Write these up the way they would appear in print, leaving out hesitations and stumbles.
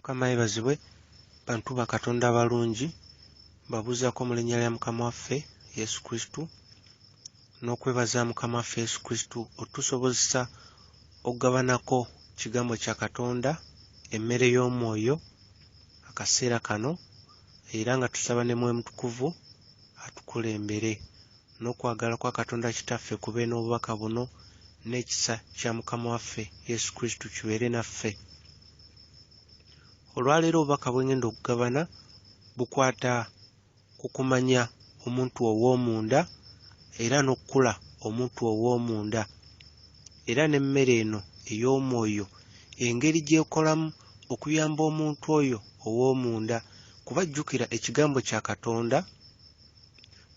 Mukama yeebazibwe, bantu ba Katonda abalungi, mbabuuzaako mu linnya lya Mukama waffe Yesu Kristo, n'okwebaza Mukama waffe Yesu Kristo otusobozesa okugabanako kigambo kya Katonda, emmere y'omwoyo akaseera kano, era nga tusaba ne Mwoyo Mutukuvu atukulembere, n'okwagala kwa Katonda Kitaffe kube n'obubaka buno, n'ekisa kya Mukama waffe Yesu Kristo kibeere naffe. Olwaleero obubaka bwe ŋŋenda okugabana bukwata ku kumanya omuntu ow'omunda era n'okukula omuntu ow'omunda, era n'emmere eno ey'omwoyo engeri gy'ekolamu okuyamba omuntu oyo ow'omunda, kuba jjukira ekigambo kya Katonda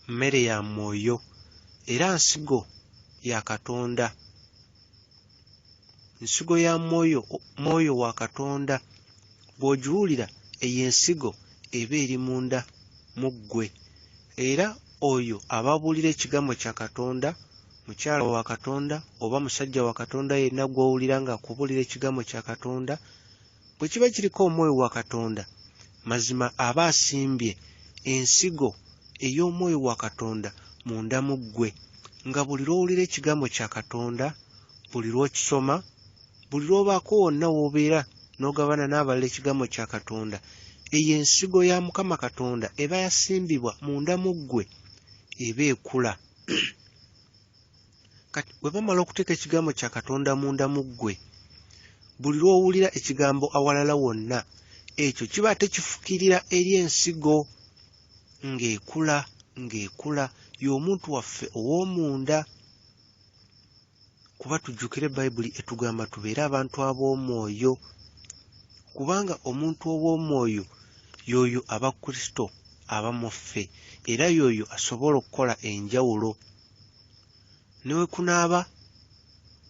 mmere ya mwoyo era nsigo ya Katonda, nsigo ya mwoyo, mwoyo wa Katonda. Bw'ogiwulira eyo ensigo eba eri munda mu ggwe, era oyo aba abuulira ekigambo kya Katonda, mukyala wa Katonda oba musajja wa Katonda yenna gw'owulira ng'akubuulira ekigambo kya Katonda, bwe kiba kiriko omwoyo wa Katonda, mazima aba asimbye ensigo ey'omwoyo wa Katonda munda mu ggwe, nga buli lw'owulira ekigambo kya Katonda, buli lw'okisoma, buli lw'obaako wonna w'obeera n'ogabana n'abalala ekigambo kya Katonda, eyo ensigo ya Mukama Katonda eba yasimbibwa munda mu ggwe eba ekula. Kati bwe bamala okuteeka ekigambo kya Katonda munda mu ggwe, buli lw'owulira ekigambo awalala wonna, ekyo kiba tekifukirira eri ensigo ng'ekula, ng'ekula y'omuntu waffe ow'omunda. Kuba tujjukire Bayibuli etugamba tubeere abantu ab'omwoyo, kubanga omuntu ow'omwoyo y'oyo aba Kristo aba mu ffe, era y'oyo asobola okukola enjawulo. Ne bwe kunaaba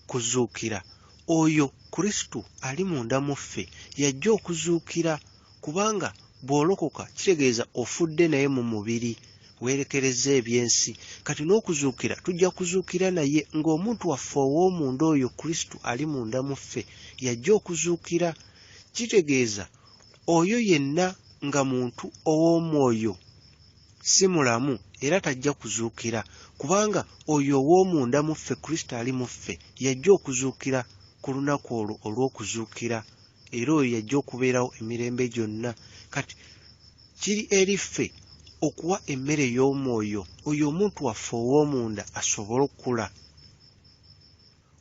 kuzuukira, oyo Kristo ali munda mu ffe y'ajja okuzuukira, kubanga bw'olokoka kitegeeza ofudde naye mu mubiri, weerekerezza eby'ensi. Kati n'okuzuukira tujja kuzuukira naye ng'omuntu waffe ow'omunda oyo Kristo ali munda mu ffe y'ajja okuzuukira. Kitegeeza oyo yenna nga muntu ow'omwoyo si mulamu era tajja kuzuukira, kubanga oyo ow'omunda mu ffe Kristo ali mu ffe y'ajja okuzuukira ku lunaku olwo olw'okuzuukira, era oyo y'ajja okubeerawo emirembe gyonna. Kati kiri eri ffe okuwa emmere ey'omwoyo oyo omuntu waffe ow'omunda asobole okukula,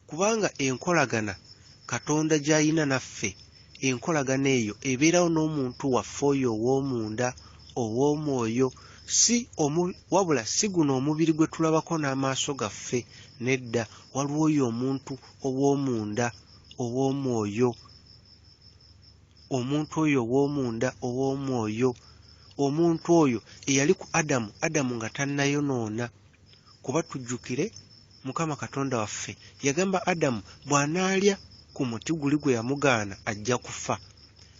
kubanga enkolagana Katonda gy'alina naffe, enkolagana eyo ebeerawo n'omuntu waffe oyo ow'omunda ow'omwoyo, si wabula si guno omubiri gwe tulabako n'amaaso gaffe, nedda, waliwo oyo omuntu ow'omunda ow'omwoyo, omuntu oyo ow'omunda ow'omwoyo, omuntu oyo eyali ku Adamu, Adamu nga tannayonoona. Kuba tujjukire Mukama Katonda waffe yagamba Adamu bw'anaalya ku muti guli gwe yamugaana ajja kufa.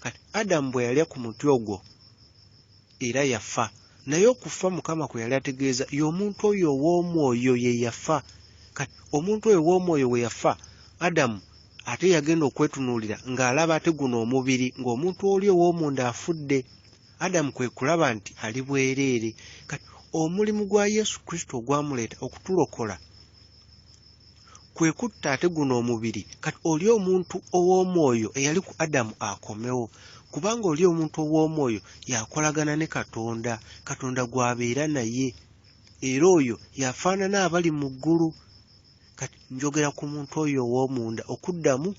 Kati Adamu bwe yalya ku muti ogwo era yafa, naye okufa Mukama kwe yali ategeeza y'omuntu oyo ow'omwoyo ye yafa. Kati omuntu oyo ow'omwoyo bwe yafa, Adamu ate yagenda okwetunuulira ng'alaba ate guno omubiri ng'omuntu oli ow'omunda afudde. Adamu kwe kulaba nti ali bwereere. Kati omulimu gwa Yesu Kristo ogwamuleeta okutulokola kwe kutta ate guno omubiri. Kati oli omuntu ow'omwoyo eyali ku Adamu akomewo, kubanga oli omuntu ow'omwoyo y'akolagana ne Katonda, Katonda gw'abeera naye, era oyo y'afaanana abali mu ggulu. Kati njogera ku muntu oyo ow'omunda okuddamu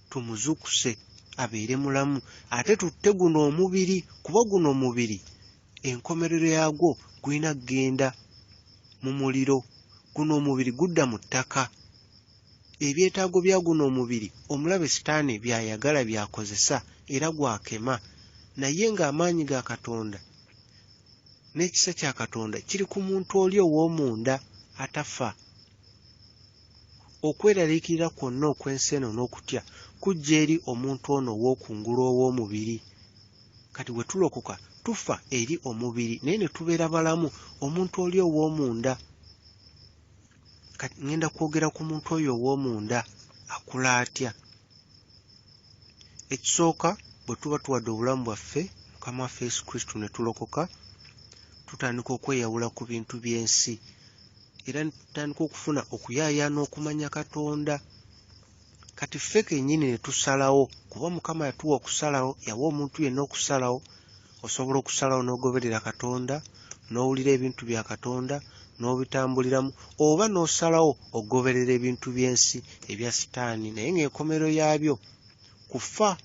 tumuzuukuse abeere mulamu, ate tutte guno omubiri, kuba guno omubiri enkomerero yaagwo gulina kugenda mu muliro. Guno omubiri gudda mu ttaka. Ebyetaago bya guno omubiri omulabe Sitaane by'ayagala by'akozesa era gw'akema, naye ng'amaanyi ga Katonda n'ekisa kya Katonda kiri ku muntu oli ow'omunda atafa. Okweraliikirira kwonna okw'ensi eno n'okutya kujja eri omuntu ono ow'okungulu ow'omubiri. Kati bwe tulokoka tufa eri omubiri naye ne tubeera balamu omuntu oli ow'omunda. Kati ŋŋenda kwogera ku muntu oyo ow'omunda akula atya. Ekisooka, Bwe tuba tuwadde obulamu bwaffe Mukama waffe Yesu Kristo ne tulokoka, tutandika okweyawula ku bintu by'ensi era ne tutandika okufuna okuyaayaana okumanya Katonda. Kati ffe kennyini ne tusalawo, kuba Mukama yatuwa okusalawo, yawa omuntu yenna okusalawo. Osobola okusalawo n'ogoberera Katonda, n'owulira ebintu bya Katonda, n'obitambuliramu, oba n'osalawo okugoberera ebintu by'ensi ebya Sitaani, naye ng'enkomerero yaabyo kufa.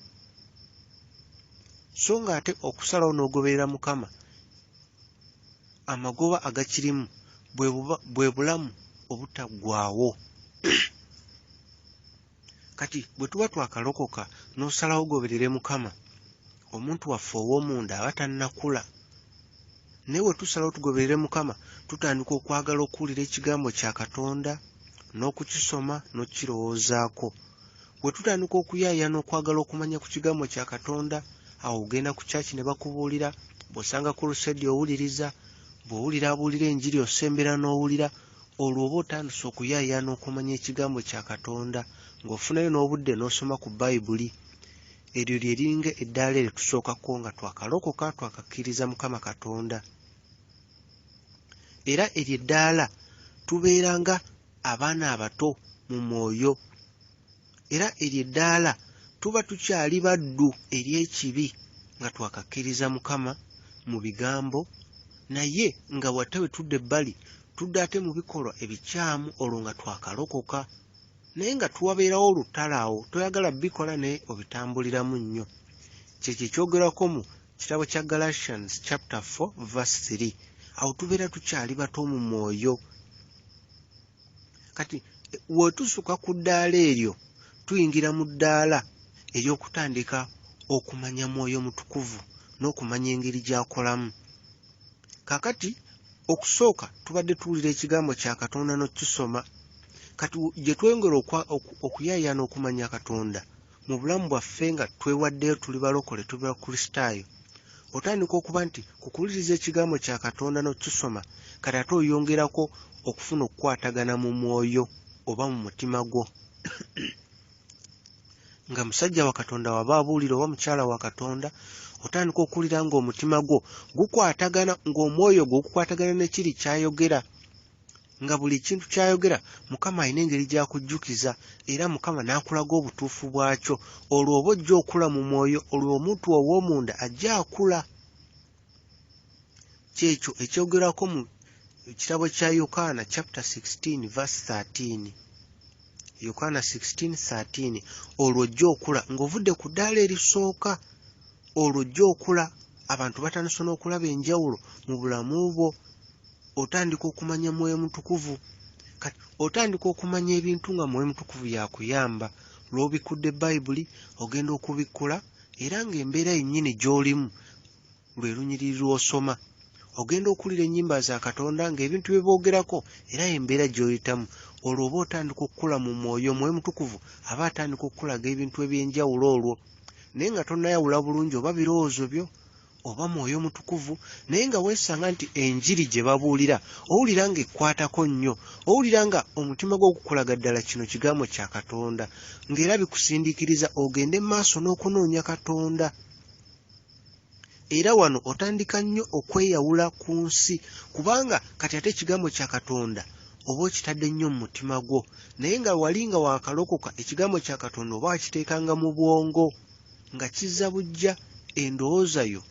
So ng'ate okusalawo n'ogoberera Mukama, amagoba agakirimu bwe bulamu obutaggwaawo. Kati bwe tuba twakalokoka n'osalawo ogoberere Mukama, omuntu waffe ow'omunda aba tannakula. Naye bwe tusalawo tugoberere Mukama, tutandika okwagala okuwulira ekigambo kya Katonda n'okukisoma n'okukirowoozaako. Bwe tutandika okuyaayaana okwagala okumanya ku kigambo kya Katonda, awo ogenda ku church ne bakubuulira, bw'osanga crusade owuliriza, bw'owulira abuulira enjiri osembera n'owulira, olwo oba otandise okuyaayaana okumanya ekigambo kya Katonda, ng'ofunayo n'obudde n'osoma ku Bayibuli. Eryo lye liringa eddaala eryo tusookako nga twakalokoka, twakakkiriza Mukama Katonda. Era eryo eddaala tubeera nga abaana abato mu mwoyo. Era eryo eddaala tuba tukyali baddu eri ekibi nga twakakkiriza Mukama mu bigambo, naye nga bw'ate bwe tudda ebbali tudda ate mu bikolwa ebikyamu, olwo nga twakalokoka. Naye nga tuwabeerawo olutalo awo, toyagala bikola naye obitambuliramu nnyo. Kyekyo ekyogerwako mu kitabo kya Galatians chapter 4 verse 3. Awo tubeera tukyali bato mu mwoyo. Kati we tusukka ku ddaala eryo, tuyingira mu ddaala ery'okutandika okumanya Mwoyo Mutukuvu n'okumanya engeri gy'akolamu. Kaakati okusooka tubadde tuwulira ekigambo kya Katonda n'okukisoma. Kati gye twongera okuyaayaana okumanya Katonda mu bulamu bwaffe nga twewaddeyo tuli balokole, tuli Bakristaayo, otandika okuba nti ku kuwuliriza ekigambo kya Katonda n'okukisoma, kati ate oyongerako okufuna okukwatagana mu mwoyo oba mu mutima gwo. Nga musajja wa Katonda waba abuulira oba mukyala wa Katonda, otandika okuwulira ng'omutima gwo gukwatagana, ng'omwoyo gwo gukwatagana ne kiri ky'ayogera, nga buli kintu ky'ayogera Mukama alina engeri gy'akujjukiza era Mukama n'akulaga obutuufu bwakyo. Olwo oba ojja okula mu mwoyo, olwo omuntu ow'omunda ajja akula. Kyekyo ekyogerwako mu kitabo kya Yokaana chapter 16 verse 13. Yokaana 16:13. Olwo ojja okula ng'ovudde ku ddaala erisooka, olwo ojja okula, abantu batandise n'okulaba enjawulo mu bulamu bwo. Otandika okumanya Mwoyo Mutukuvu. Kati otandika okumanya ebintu nga Mwoyo Mutukuvu y'akuyamba. Lw'obikkudde Bayibuli, ogenda okubikkula era ng'embeera yennyini gy'olimu lwe lunyiriri lw'osoma. Ogenda okuwulira ennyimba za Katonda ng'ebintu bye boogerako era y'embeera gy'oyitamu. Olwo oba otandika okukula mu mwoyo, Mwoyo Mutukuvu aba atandika okukulaga ebintu eby'enjawulo olwo. Naye nga tonnayawula bulungi oba birowoozo byo oba Mwoyo Mutukuvu, naye nga weesanga nti enjiri gye babuulira owulira ng'ekkwatako nnyo, owulira nga omutima gwo gukulaga ddala kino kigambo kya Katonda, ng'era bikusindiikiriza ogende mu maaso n'okunoonya Katonda. Era wano otandika nnyo okweyawula ku nsi, kubanga kati ate ekigambo kya Katonda oba okitadde nnyo mu mutima gwo, naye nga wali nga waakalokoka ekigambo kya Katonda oba wakiteekanga mu bwongo, nga kizza buggya endowooza yo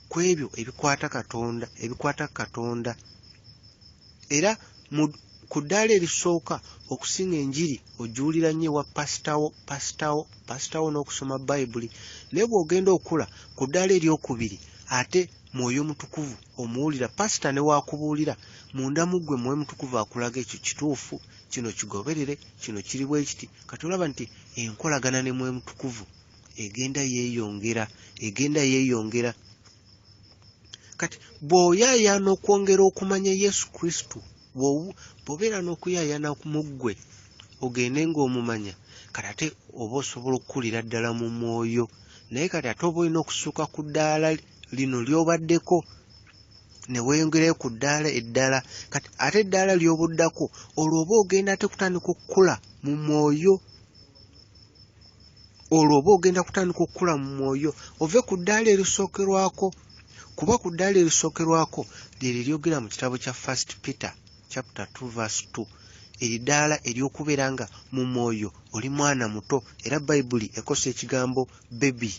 ku ebyo ebikwata Katonda, ebikwata ku Katonda. Era ku ddaala erisooka okusinga enjiri ogiwulira nnyo ewa pasitawo, pasitawo, pasitawo n'okusoma Bayibuli. Naye bw'ogenda okula ku ddaala eryokubiri ate Mwoyo Mutukuvu omuwulira, pasita ne w'akubuulira munda mu ggwe Mwoyo Mutukuvu akulaga ekyo kituufu, kino kigoberere, kino kiri bwe kiti. Kati olaba nti enkolagana ne Mwoyo Mutukuvu egenda yeeyongera, egenda yeeyongera. Kati bw'oyaayaana okwongera okumanya Yesu Kristo, bw'obeera n'okuyaayaana mu ggwe ogende ng'omumanya, kati ate oba osobola okukulira ddala mu mwoyo. Naye kati ate oba olina okusukka ku ddaala lino ly'obaddeko ne weeyongerayo ku ddaala eddala. Kati ate eddaala ly'obuddako olwo oba ogenda ate kutandika okukula mu mwoyo. Olwo oba ogenda kutandika okukula mu mwoyo, ove ku ddaala erisookerwako, kuba ku ddaala erisookerwako lyeryo eryogera mu kitabo kya First Peter chapter 2 verse 2, eriddaala ery'okubeera nga mu mwoyo oli mwana muto, era Bayibuli ekozesa ekigambo baby,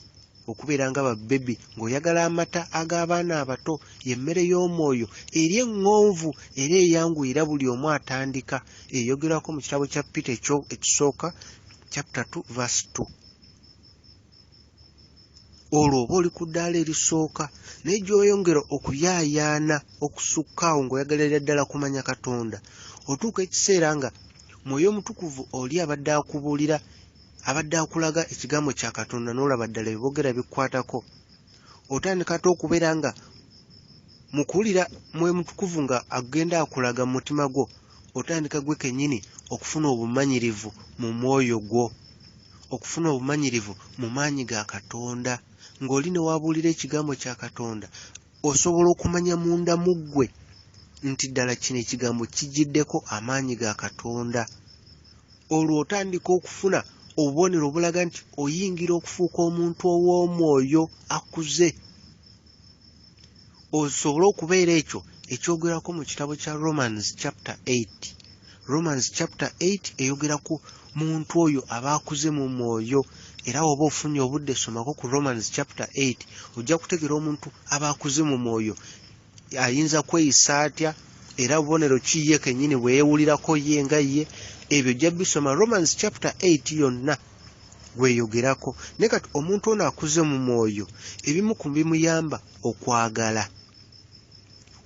okubeera nga ba baby, ng'oyagala amata ag'abaana abato, y'emmere y'omwoyo eri eŋŋonvu era eyanguyira buli omu atandika, eyogerwako mu kitabo kya Peter ekisooka chapter 2 verse 2. Olwo oba oli ku ddaala erisooka, naye gy'oyongera okuyaayaana okusukka awo ng'oyagalira ddala kumanya Katonda, otuuka ekiseera nga Mwoyo Omutukuvu oli abadde akubuulira, abadde akulaga ekigambo kya Katonda, n'olaba ddala bye boogera bikukwatako. Otandika ate okubeera nga mu kuwulira Mwoyo Mutukuvu nga agenda akulaga mu mutima gwo, otandika gwe kennyini okufuna obumanyirivu mu mwoyo gwo, okufuna obumanyirivu mu maanyi ga Katonda. Ng'oli ne w'abuulira ekigambo kya Katonda, osobola okumanya munda mu ggwe nti ddala kino ekigambo kijjiddeko amaanyi ga Katonda. Olwo otandika okufuna obubonero obulaga nti oyingira okufuuka omuntu ow'omwoyo akuze, osobole okubeera ekyo ekyogerwako mu kitabo kya Romans chapter 8. Romans chapter 8 eyogera ku muntu oyo aba akuze mu mwoyo, era bw'oba ofunye obudde somako ku Romans chapter 8, ojja kutegeera omuntu aba akuze mu mwoyo ayinza kweyisa atya, era bubonero ki ye kennyini bwe yeewulirako ye nga ye. Ebyo ojja bisoma Romans chapter 8 yonna gweyogerako. Naye kati omuntu ono akuze mu mwoyo, ebimu ku bimuyamba okwagala,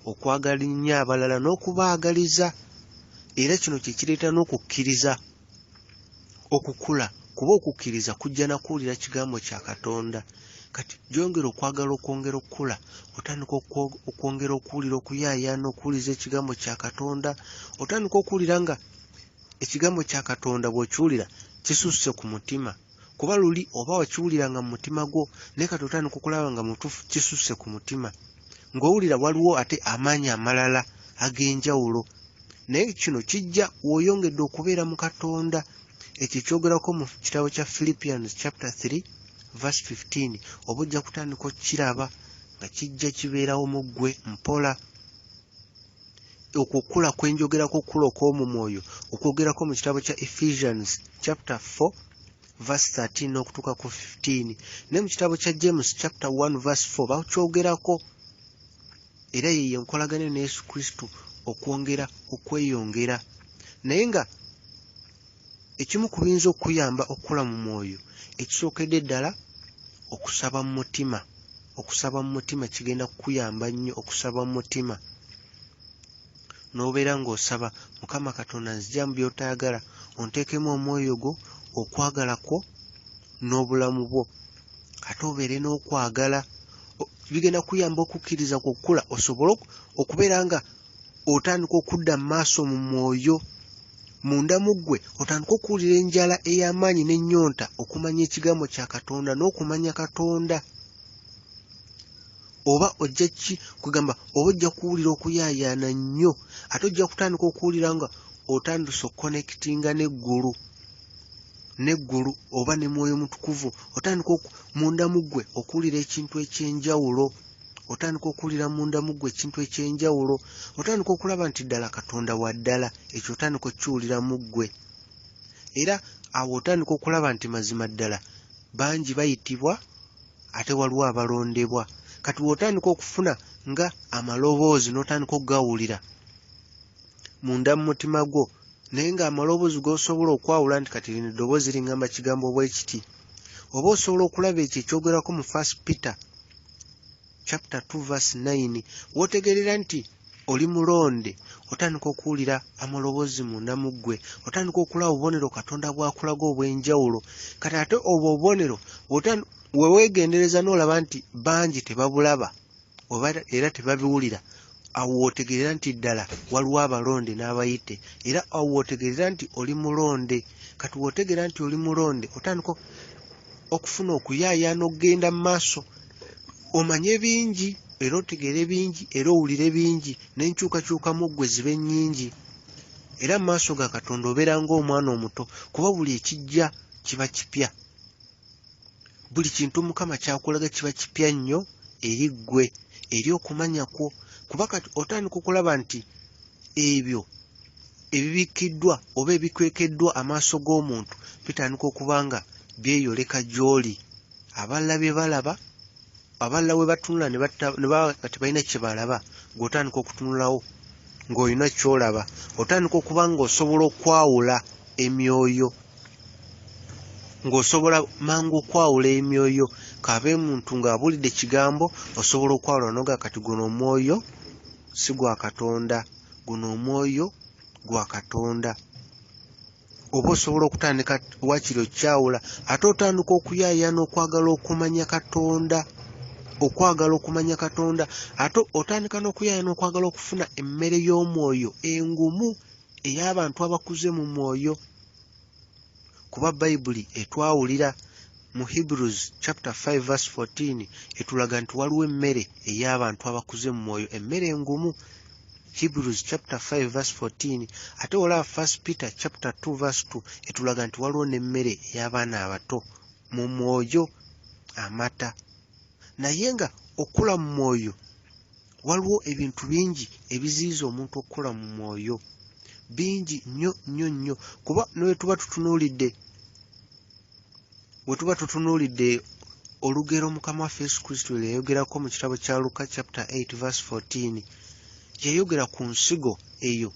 okwagala ennyo abalala n'okubaagaliza, era kino kye kireeta n'okukkiriza okukula, kuba okukkiriza kujja na kuwulira kigambo kya Katonda. Kati gy'oyongera okwagala okwongera okukula, otandika okwongera okuwulira okuyaayaana okuwuliza ekigambo kya Katonda, otandika okuwulira nga ekigambo kya Katonda bw'okiwulira kisusse ku mutima, kuba luli oba wakiwuliranga mu mutima gwo, naye kati otandika okulaba nga mutuufu kisusse ku mutima, ng'owulira waliwo ate amaanyi amalala ag'enjawulo. Naye kino kijja w'oyongedde okubeera mu Katonda. Ekyo ekyogerwako mu kitabo kya Philippians chapter 3 verse 15, oba ojja kutandika okukiraba nga kijja kibeerawo mu ggwe mpola. Okwo okukula kwe njogerako, okukula okw'omu mwoyo okwogerako mu kitabo kya Ephesians chapter 4 verse 13 n'okutuuka ku 15, ne mu kitabo kya James chapter 1 verse 4 bakyogerako, era yeyo enkolagana ne Yesu Kristo okwongera okweyongera. Naye nga ekimu ku biyinza okukuyamba okukula mu mwoyo, ekisookedde ddala okusaba mu mutima. Okusaba mu mutima kigenda kukuyamba nnyo, okusaba mu mutima n'obeera ng'osaba, Mukama Katonda nzija mu by'otayagala, onteekemu omwoyo gwo, okwagala kwo n'obulamu bwo, ate obeere n'okwagala. Bigenda kukuyamba okukkiriza kwo okukula, osobole okubeera nga otandika okudda mu maaso mu mwoyo, munda mu ggwe otandike okuwulira enjala ey'amaanyi n'ennyonta okumanya ekigambo kya Katonda n'okumanya Katonda. Oba ojja ki kugamba, oba ojja kuwulira okuyaayaana nnyo, ate ojja kutandika okuwulira nga otandise okukonekitinga n'eggulu, n'eggulu oba ne Mwoyo Mutukuvu. Otandika munda mu ggwe okuwulira ekintu eky'enjawulo, otandika okuwulira munda mu ggwe ekintu eky'enjawulo, otandika okulaba nti ddala Katonda wa ddala, ekyo otandika okukiwulira mu ggwe. Era awo otandika okulaba nti mazima ddala bangi bayitibwa ate waliwo abalondebwa. Kati bw'otandika okufuna nga amaloboozi n'otandika okugawulira munda mu mutima gwo, naye ng'amaloboozi g'osobola okwawula nti kati lino eddoboozi liŋŋamba kigambo bwe kiti, oba osobola okulaba ekyo ekyogerwako mu First Peter chapter 2 verse 9, w'otegeerera nti oli mulonde, otandika okuwulira amaloboozi munda mu ggwe, otandika okulaba obubonero Katonda bw'akulaga obw'enjawulo. Kati ate obwo obubonero we weegendereza n'olaba nti bangi tebabulaba oba era tebabiwulira, awo w'otegeerera nti ddala waliwo abalonde n'abayite, era awo w'otegeerera nti oli mulonde. Kati w'otegeera nti oli mulonde, otandika okufuna okuyaayaana okugenda mu maaso, omanye bingi era otegeere bingi era owulire bingi, n'enkyukakyuka mu ggwe zibe nnyingi. Era mu maaso ga Katonda obeera ng'omwana omuto, kuba buli ekijja kiba kipya. Buli kintu Mukama ky'akulaga kiba kipya nnyo eri ggwe, eri okumanya kwo, kuba kati otandika okulaba nti ebyo ebibikkiddwa oba ebikwekeddwa amaaso g'omuntu bitandika okuba nga byeyoleka gy'oli. Abalala bye balaba, abalala we batunula ne baba nga tebalina kye balaba, ggwe otandika okutunulawo ng'olina ky'olaba. Otandika okuba ng'osobola okwawula emyoyo, ng'osobola mangu okwawula emyoyo. K'abe muntu ng'abuulidde kigambo, osobola okwawula n'ogamba kati guno omwoyo si gwa Katonda, guno omwoyo gwa Katonda. Oba osobola okutandika waakiri okyawula, ate otandika okuyaayaana okwagala okumanya Katonda, okwagala okumanya Katonda, ate otandika n'okuyaayaana okwagala okufuna emmere y'omwoyo engumu ey'abantu abakuze mu mwoyo. Kuba Bayibuli etwawulira mu Hebrews chapter 5 verse 14 etulaga nti waliwo emmere ey'abantu abakuze mu mwoyo, emmere engumu. Hebrews chapter 5 verse 14. Ate olaba 1 Peter chapter 2 verse 2 etulaga nti waliwo n'emmere ey'abaana abato mu mwoyo, amata. Naye nga okukula mu mwoyo, waliwo ebintu bingi ebiziyiza omuntu okukula mu mwoyo, bingi nnyo nnyo nnyo. Kuba ne bwe tuba tutunuulidde, bwe tuba tutunuulidde olugero Mukama waffe Yesu Kristo lwe yayogerako mu kitabo kya Luka chapter 8 verse 14, yayogera ku nsigo eyo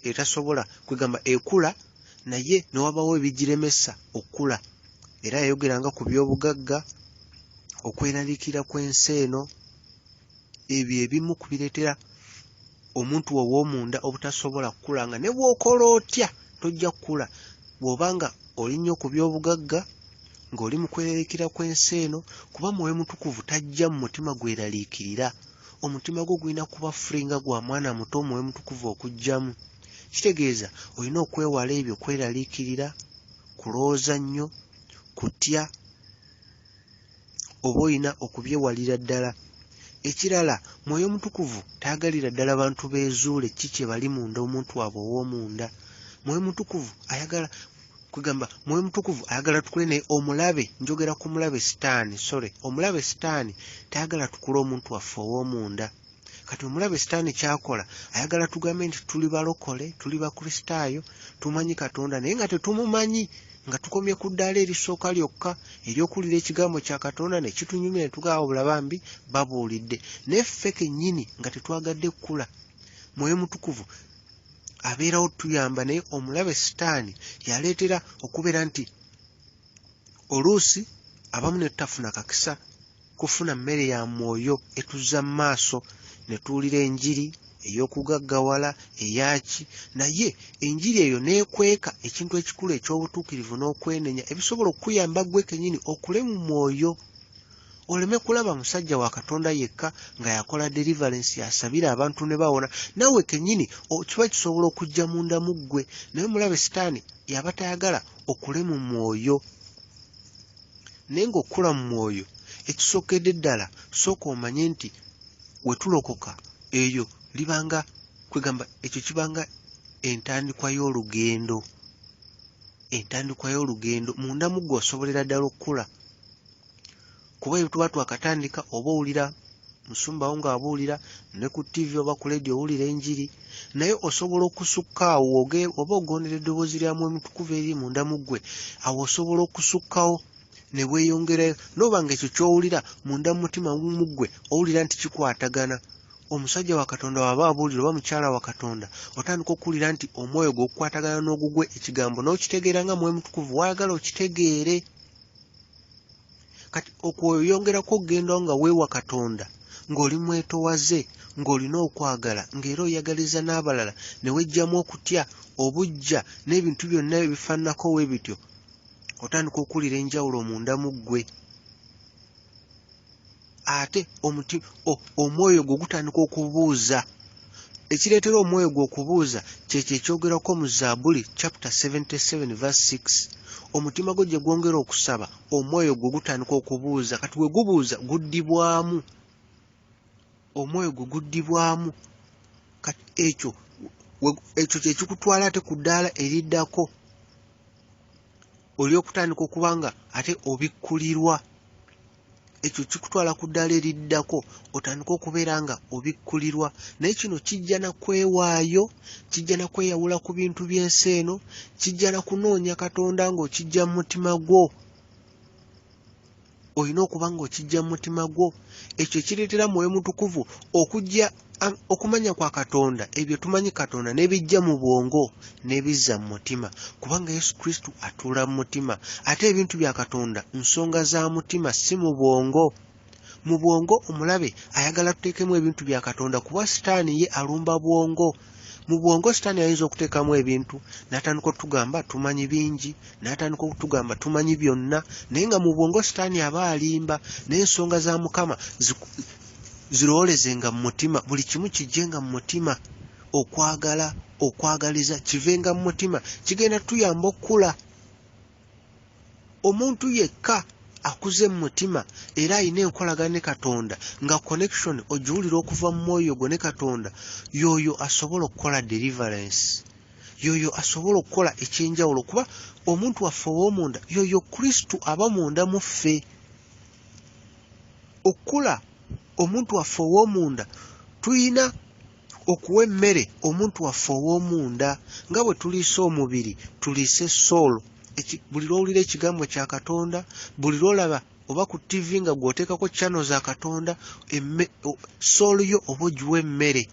etasobola kwegamba ekula, naye ne wabaawo ebigiremesa okukula. Era yayogeranga ku by'obugagga, okweraliikirira kw'ensi eno, ebyo ebimu ku bireetera omuntu ow'omunda obutasobola kukula, nga ne bw'okola otya tojja kukula. Bw'oba nga oli nnyo ku by'obugagga, ng'oli mu kweraliikirira kw'ensi eno, kuba Mwoyo Mutukuvu tajja mu mutima gweraliikirira. Omutima gwo gulina kuba free nga gwa mwana muto Omwoyo Mutukuvu okujjamu. Kitegeeza olina okwewala ebyo, kweraliikirira, kulowooza nnyo, kutya, oba olina okubyewalira ddala. Ekirala, Mwoyo Mutukuvu tayagalira ddala bantu beezuule ki kye bali munda omuntu waabwe ow'omunda. Mwoyo Mutukuvu ayagala kwegamba, Mwoyo Mutukuvu ayagala tukule, naye omulabe, njogera ku mulabe Sitaani, sorry, omulabe Sitaani tayagala tukule omuntu waffe ow'omunda. Kati omulabe Sitaani ky'akola, ayagala tugambe nti tuli balokole, tuli Bakristaayo, tumanyi Katonda, naye nga tetumumanyi, nga tukomye ku ddaala erisooka lyokka ery'okuwulira ekigambo kya Katonda ne kitunyumira ne tugamba wabula bambi babuulidde, naye ffe kennyini nga tetwagadde kukula. Mwoyo Mutukuvu abeerawo tuyamba, naye omulabe Sitaani yaleetera okubeera nti oluusi abamu ne tutafuna kakisa kufuna mmere ya mwoyo etuzza mu maaso, ne tuwulira enjiri ey'okugaggawala eyaki, naye enjiri eyo n'ekweka ekintu ekikulu eky'obutuukirivu n'okwenenya ebisobola okukuyamba ggwe kennyini okule mu mwoyo. Oleme kulaba musajja wa Katonda yekka nga yakola deliverance, yasabira abantu ne bawona, naawe kennyini kiba kisobola okujja munda mu ggwe. Naye omulabe Sitaani yaba tayagala okule mu mwoyo. Naye ng'okula mu mwoyo, ekisookedde ddala sooka omanye nti we tulokoka eyo libanga kwegamba ekyo kibanga entandikwa y'olugendo, entandikwa y'olugendo. Munda mu ggwe osobolera ddala okukula, kuba bwe tuba twakatandika oba owulira musumba wo ng'abuulira ne ku ttivi oba ku leediyo owulira enjiri, naye osobola okusukka awo oba ogondera eddoboozi lya Mwoyo Mutukuvu eriri munda mu ggwe, awo osobola okusukkawo ne weeyongerayo, n'oba ng'ekyo ky'owulira munda mu mutima mu ggwe owulira nti kikwatagana. Omusajja wa Katonda bw'aba abuulira oba mukyala wa Katonda, otandika okuwulira nti omwoyo gwo gukwatagana n'ogugwe, ekigambo n'okitegeera nga Mwoyo Mutukuvu w'ayagala okitegeere. Kati okweyongerako okugenda nga weewa Katonda, ng'oli mwetowaze, ng'olina okwagala, ng'era oyagaliza n'abalala, ne weggyamu okutya, obuggya n'ebintu byonna ebifaananako bwe bityo, otandika okuwulira enjawulo munda mu ggwe. Ate omwoyo gwo gutandika okubuuza. Ekireetera omwoyo gwo okubuuza kyekyo ekyogerwako mu Zabbuli chapter 77 verse 6. Omutima gwo gye gwongera okusaba, omwoyo gwo gutandika okubuuza. Kati bwe gubuuza guddibwamu, omwoyo gwo guddibwamu. Kati ekyo kye kikutwala ate ku ddaala eriddako, oly'okutandika okuba nga ate obikkulirwa. Ekyo kikutwala ku ddaala eriddako, otandike okubeera nga obikkulirwa. Naye kino kijja na kwewaayo, kijja na kweyawula ku bintu by'ensi eno, kijja na kunoonya Katonda ng'okijja mu mutima gwo. Olina okuba ng'okijja mu mutima gwo. Ekyo ekireetera Mwoyo Mutukuvu okujja okumanya kwa Katonda, ebyo tumanyi Katonda n'ebijja mu bwongo n'ebizza mu mutima, kubanga Yesu Kristo atuula mu mutima. Ate ebintu bya Katonda nsonga za mutima, si mu bwongo. Mu bwongo omulabe ayagala tuteekemu ebintu bya Katonda, kuba Sitaani ye alumba bwongo. Mu bwongo Sitaani ayinza okuteekamu ebintu n'atandika okutugamba tumanyi bingi, n'atandika okutugamba tumanyi byonna, naye nga mu bwongo Sitaani aba alimba. Naye ensonga za Mukama zirowoolezenga mu mutima, buli kimu kijjenga mu mutima. Okwagala, okwagaliza kivenga mu mutima, kigenda tuyamba okukula. Omuntu yekka akuze mu mutima era alina enkolagana ne Katonda, nga connection ogiwulira okuva mu mwoyo gwo ne Katonda, y'oyo asobola okukola deliverance, y'oyo asobola okukola ekyenjawulo, kuba omuntu waffe ow'omunda y'oyo Kristo aba munda mu ffe. Okukula omuntu waffe ow'omunda, tulina okuwa emmere omuntu waffe ow'omunda. Nga bwe tuliisa omubiri, tuliise soul. Buli lw'owulira ekigambo kya Katonda, buli lw'olaba oba ku TV nga gw'oteekako channel za Katonda, soul yo oba ogiwa emmere.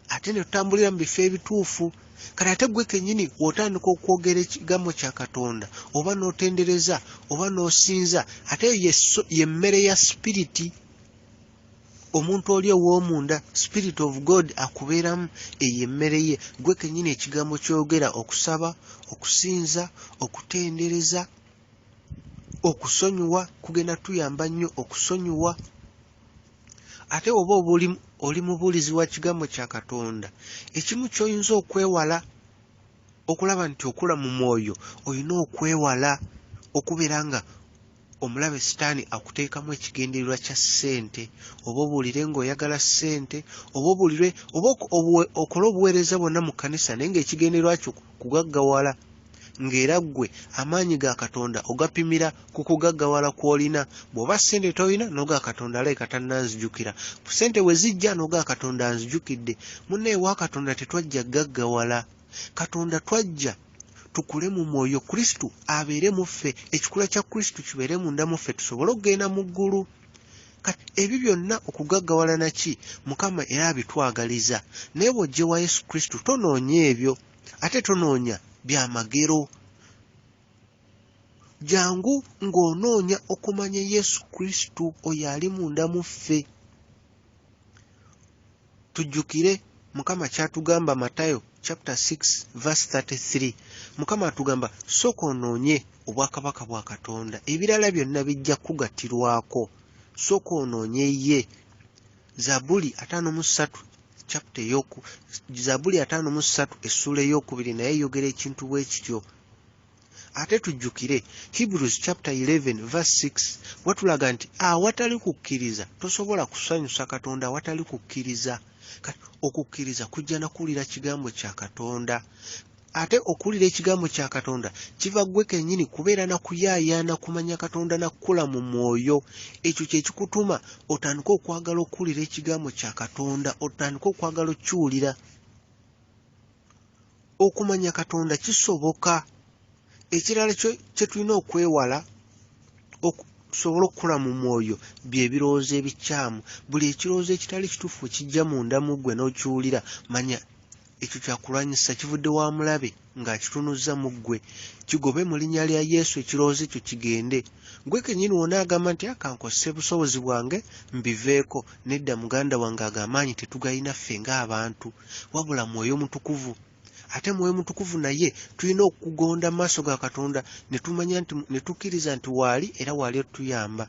Ate ne tutambulira mu bifo ebituufu. Kati ate ggwe kennyini bw'otandika okwogera ekigambo kya Katonda, oba n'otendereza, oba n'osinza, ate eyo ye mmere ya sipiriti. Omuntu oli ow'omunda, Spirit of God akubeeramu, eyo emmere ye. Ggwe kennyini ekigambo ky'oyogera, okusaba, okusinza, okutendereza, okusonyiwa, kugenda tuyamba nnyo okusonyiwa. Ate oba oli mubuulizi wa kigambo kya Katonda, ekimu ky'oyinza okwewala okulaba nti okula mu mwoyo, olina okwewala okubeera nga omulabe Sitaani akuteekamu ekigendererwa kya ssente, oba obuulire ng'oyagala ssente, oba obuulire oba okole obuweereza bwonna mu kkanisa naye ng'ekigendererwa kyo kugaggawala, ng'era ggwe amaanyi ga Katonda ogapimira ku kugaggawala kw'olina. Bw'oba ssente tolina, n'ogamba Katonda alabika tannanzijukira. Ssente bwe zijja n'ogamba Katonda anzijukidde. Munnaye wa Katonda tetwajja kugaggawala. Katonda twajja tukule mu mwoyo, Kristo abeere mu ffe, ekikula kya Kristo kibeere munda mu ffe, tusobole okugenda mu ggulu. Kati ebyo byonna okugaggawala naki, Mukama era abitwagaliza. Naye bw'ojja ewa Yesu Kristo tonoonya ebyo, ate tonoonya byamagero. Jangu ng'onoonya okumanya Yesu Kristo oyo ali munda mu ffe. Tujjukire Mukama ky'atugamba Matayo chapter 6 verse 33. Mukama atugamba sooka onoonye obwakabaka bwa Katonda, ebirala byonna bijja kukugattirwako. Sooka onoonye ye. Zabbuli 53 chapter ey'oku Zabbuli 53 essuula ey'okubiri naye eyogera ekintu bwe kityo. Ate tujjukire Hebrews chapter 11 verse 6 watulaga nti awatali kukkiriza tosobola kusanyusa Katonda, awatali kukkiriza. Kati okukkiriza kujja na kuwulira kigambo kya Katonda. Ate okuwulira ekigambo kya Katonda kiva ggwe kennyini kubeera na kuyaayaana kumanya Katonda na kukula mu mwoyo. Ekyo kye kikutuma otandike okwagala okuwulira ekigambo kya Katonda, otandike okwagala okukiwulira. Okumanya Katonda kisoboka. Ekirala kye tulina okwewala okusobola okukula mu mwoyo bye birowoozo ebikyamu. Buli ekirowoozo ekitali kituufu kijja munda mu ggwe n'okiwulira, manya ekyo kyakulwanyisa kivudde wa mulabe ng'akitunuzza mu ggwe. Kigobe mu linnya lya Yesu, ekirowoozo ekyo kigende. Ggwe kennyini w'onaagamba nti ka nkozese busobozi bwange mbiveeko. Nedda muganda wange, ago amaanyi tetugayina ffe ng'abantu, wabula Mwoyo Mutukuvu. Ate Mwoyo Mutukuvu naye tulina okugonda mu maaso ga Katonda ne tumanya nti ne tukkiriza nti waali era waali otuyamba.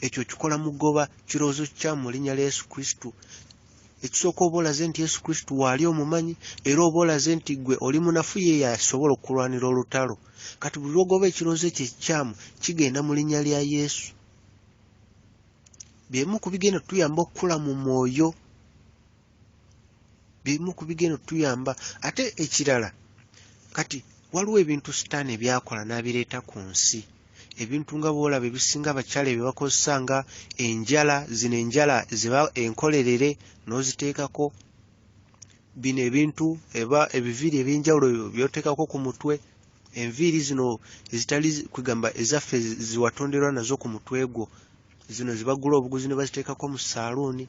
Ekyo okikola mu kugoba kirowoozo kikyamu mu linnya lya Yesu Kristo. Ekisooka oba olaze nti Yesu Kristo waali omumanyi, era oba olaze nti ggwe oli munafu ye y'asobola okukulwanira olutalo. Kati buli lw'ogoba ekirowoozo ekyo ekikyamu kigenda mu linnya lya Yesu. By'ebimu ku bigenda otuyamba okukula mu mwoyo. By'ebimu ku bigenda otuyamba. Ate ekirala, kati waliwo ebintu Sitaani by'akola n'abireeta ku nsi. Ebintu nga bw'olaba ebisinga abakyala bye bakozesa nga enjala, zino enjala ziba enkolerere n'oziteekako, bino ebintu eba ebiviiri eby'enjawulo by'oteekako ku mutwe, enviiri zino ezitali kwegamba ezaffe ze watonderwa nazo ku mutwe gwo, zino ze bagula obuguzi ne baziteekako mu ssaaluuni.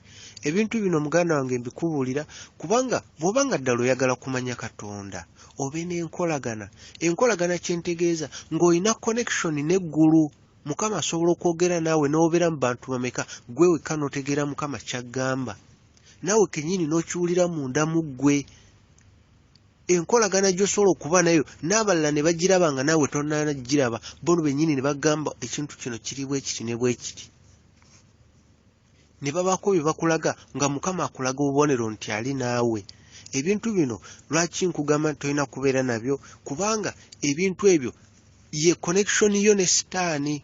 Ebintu bino muganda wange mbikubuulira kubanga bw'oba nga ddala oyagala kumanya Katonda, obe n'enkolagana. Enkolagana kye ntegeeza ng'olina connection n'eggulu. Mukama asobola okwogera naawe n'obeera mu bantu bameka, ggwe wekka n'otegeera Mukama ky'aggamba. Naawe kennyini n'okiwulira munda mu ggwe. Enkolagana gy'osobola okuba nayo n'abalala ne bagiraba nga naawe tonnagiraba, bo bennyini ne bagamba ekintu kino kiri bwe kiti ne bwe kiti. Ne babaako bye bakulaga nga Mukama akulaga obubonero nti ali naawe. Ebintu bino lwaki nkugamba nti tolina kubeera nabyo? Kubanga ebintu ebyo ye connection yo ne Sitaani.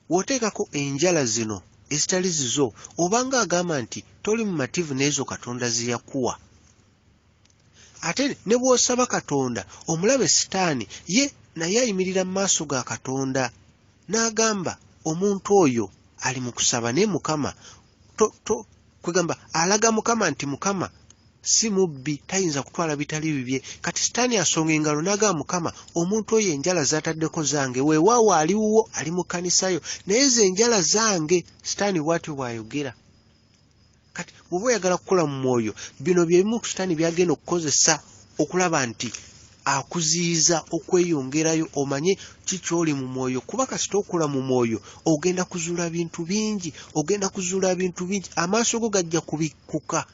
W'oteekako enjala zino ezitali zizo obanga agamba nti toli mumativu n'ezo Katonda ze yakuwa. Ate ne bw'osaba Katonda, omulabe Sitaani ye naye ayimirira mu maaso ga Katonda n'agamba omuntu oyo ali mu kusaba naye Mukama to, to, kwegamba alaga Mukama nti Mukama si mubbi, tayinza kutwala bitali bibye. Kati Sitaani asonga engalo n'agamba Mukama, omuntu oyo enjala z'ataddeko zange, weewaawo ali wuwo, ali mu kkanisa yo, naye ezo enjala zange. Sitaani bw'atyo bw'ayogera. Kati bw'oba oyagala kukula mu mwoyo, bino bye bimu ku Sitaani by'agenda okukozesa okulaba nti akuziyiza okweyongerayo omanye ki ky'oli mu mwoyo, kuba kasita okula mu mwoyo ogenda kuzuula bintu bingi, ogenda kuzuula bintu bingi, amaaso go gajja kubikkuka,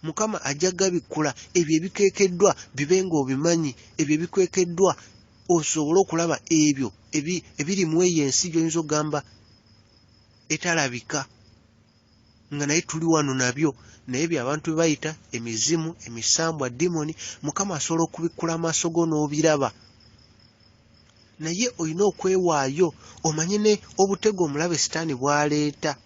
Mukama ajja gabikkula ebyo ebikeekeddwa bibe ng'obimanyi, ebyo ebikwekeddwa osobole okulaba ebyo ebiri mu eyo ensi gy'oyinza okugamba etalabika. Nga naye tuli wano nabyo, naye bye abantu bye bayita emizimu, emisambwa, dimoni, Mukama asobola okubikkula amaaso go n'obiraba. Naye olina okwewaayo omanye ne obutego omulabe Sitaani bw'aleeta,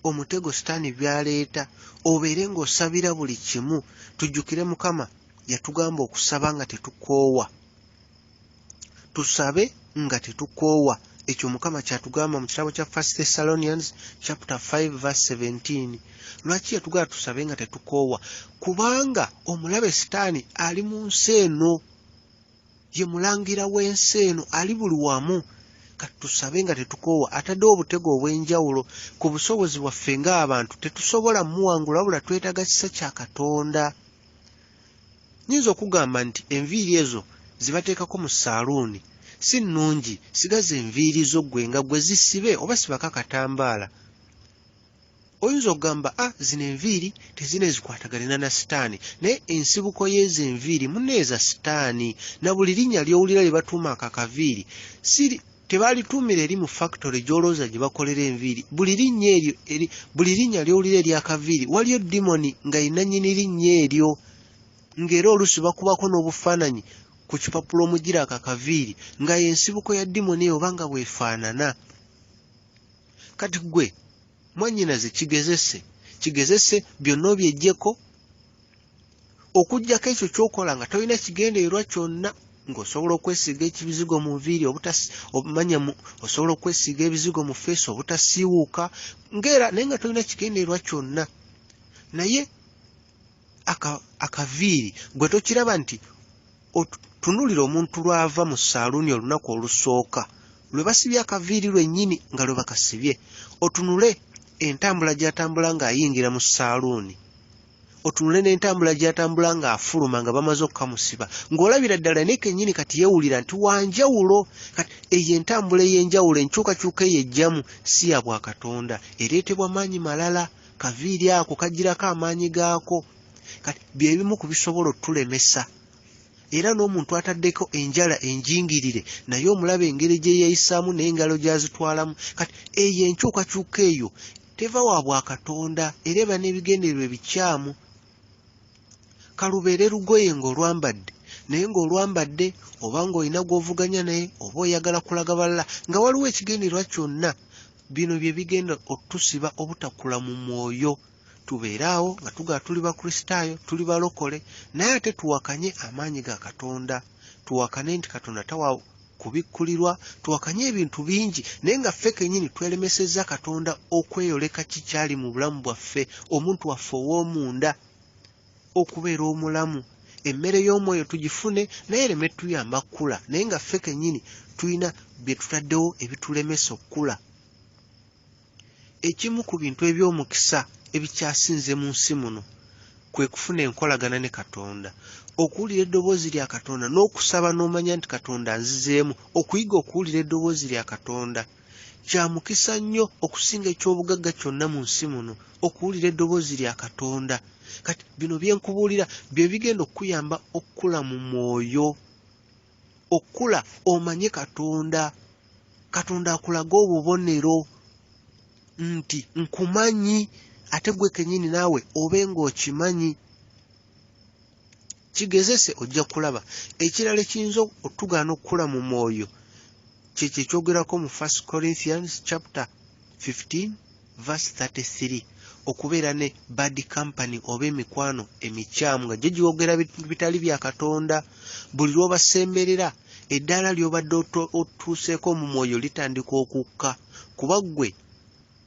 omutego Sitaani by'aleeta, obeere ng'osabira buli kimu. Tujjukire Mukama yatugamba okusaba nga tetukoowa. Tusabe nga tetukoowa. Ekyo Mukama ky'atugamba mu kitabo kya First Thessalonians chapter 5 verse 17. Lwaki yatugamba tusabe nga tetukoowa? Kubanga omulabe Sitaani ali mu nsi eno, ye mulangira w'ensi eno, ali buli wamu. Kati tusabe nga tetukoowa. Ataddewo obutego obw'enjawulo ku busobozi bwaffe ng'abantu tetusobola muwangula, wabula twetaaga kisa kya Katonda. Nnyinza okugamba nti enviiri ezo ze bateekako mu ssaaluuni si nnungi, sigaza enviiri zo ggwe nga ggwe zisibe oba sibako akatambaala. Oyinza okugamba, a zino enviiri tezirina we zikwataganira na Sitaani, naye ensibuko y'ezo enviiri munnaye za Sitaani. Na buli linnya ly'owulira lye batuuma ako akaviiri si tebalituumira eri mu fakitole gy'olowooza gye bakolera enviiri. Buli linnya eryo eri, buli linnya ly'owulira ery'akaviiri waliyo dimoni nga ye nnannyini linnya eryo, ng'era oluusi bakubako n'obufaananyi ku kipapula omujjira ako akaviiri nga y'ensibuko ya dimoni eyo oba nga bw'efaanana. Kati ggwe mwannyinaze kigezese, kigezese byonna obyeggyeko, okuggyako ekyo ky'okola nga tolina kigendererwa kyonna, ng'osobola okwesiiga ekibizigo mu nviiri omanya osobola okwesiiga ebizigo mu ffeesi obutasiiwuuka, ng'era naye nga tolina kigendererwa kyonna. Naye akaviiri gwe tokiraba nti otunuulira omuntu lw'ava mu ssaaluuni olunaku olusooka lwe basibye akaviiri lwennyini nga lwe bakasibye, otunule entambula gy'atambula ng'ayingira mu ssaaluuni, otunule n'entambula gy'atambula ng'afuluma nga bamaze okukamusiba, ng'olabira ddala naye kennyini kati yeewulira nti wa njawulo. Kati eyo entambula ey'enjawulo, enkyukakyuka eyo ejjamu si ya bwakatonda, ereetebwa maanyi malala, kaviiri ako kajjirako amaanyi gaako. Kati bye bimu ku bisobola otulemesa. Era n'omuntu ataddeko enjala enjingirire naye omulaba engeri gye yeeyisaamu n'engalo gy'azitwalamu. Kati eyo enkyukakyuka eyo teva wa bwakatonda era eba n'ebigendererwa ebikyamu. Ka lubeere lugoye ng'olwambadde, naye ng'olwambadde oba ng'olina gw'ovuganya naye oba oyagala kulaga balala nga waliwo ekigendererwa kyonna, bino bye bigenda otusiba obutakula mu mwoyo. Tubeere awo nga tugamba tuli Bakristaayo, tuli balokole, naye ate tuwakanye amaanyi ga Katonda. Tuwakane nti Katonda tawa Kubikkulirwa, tuwakanye ebintu bingi, naye nga ffe kennyini twelemesezza Katonda okweyoleka kikyali mu bulamu bwaffe, omuntu waffe ow'omunda okubeera omulamu. Emmere y'omwoyo tugifune naye ereme tuyamba kukula, naye nga ffe kennyini tulina bye tutaddewo ebitulemesa okukula. Ekimu ku bintu eby'omukisa ebikyasinze mu nsi muno kwe kufuna enkolagana ne Katonda, okuwulira eddoboozi lya Katonda n'okusaba n'omanya nti Katonda anzizeemu. Okuyiga okuwulira eddoboozi lya Katonda kya mukisa nnyo okusinga eky'obugagga kyonna mu nsi muno, okuwulira eddoboozi lya Katonda. Kati bino bye nkubuulira bye bigenda okukuyamba okukula mu mwoyo, okukula omanye Katonda. Katonda akulage obubonero nti nkumanyi, ate gwe kennyini naawe obe ng'okimanyi. Kigezese ojja kulaba. Ekirala ekiyinza otugaana okukula mu mwoyo kyekyo ekyogerako mu 1 Corinthians chapter 15 verse 33, okubeera ne bad company oba emikwano emikyamu nga gyo giwogera bitali bya Katonda. Buli lw'obasemberera eddaala ly'obadde otuuseeko mu mwoyo litandika okukka, kuba ggwe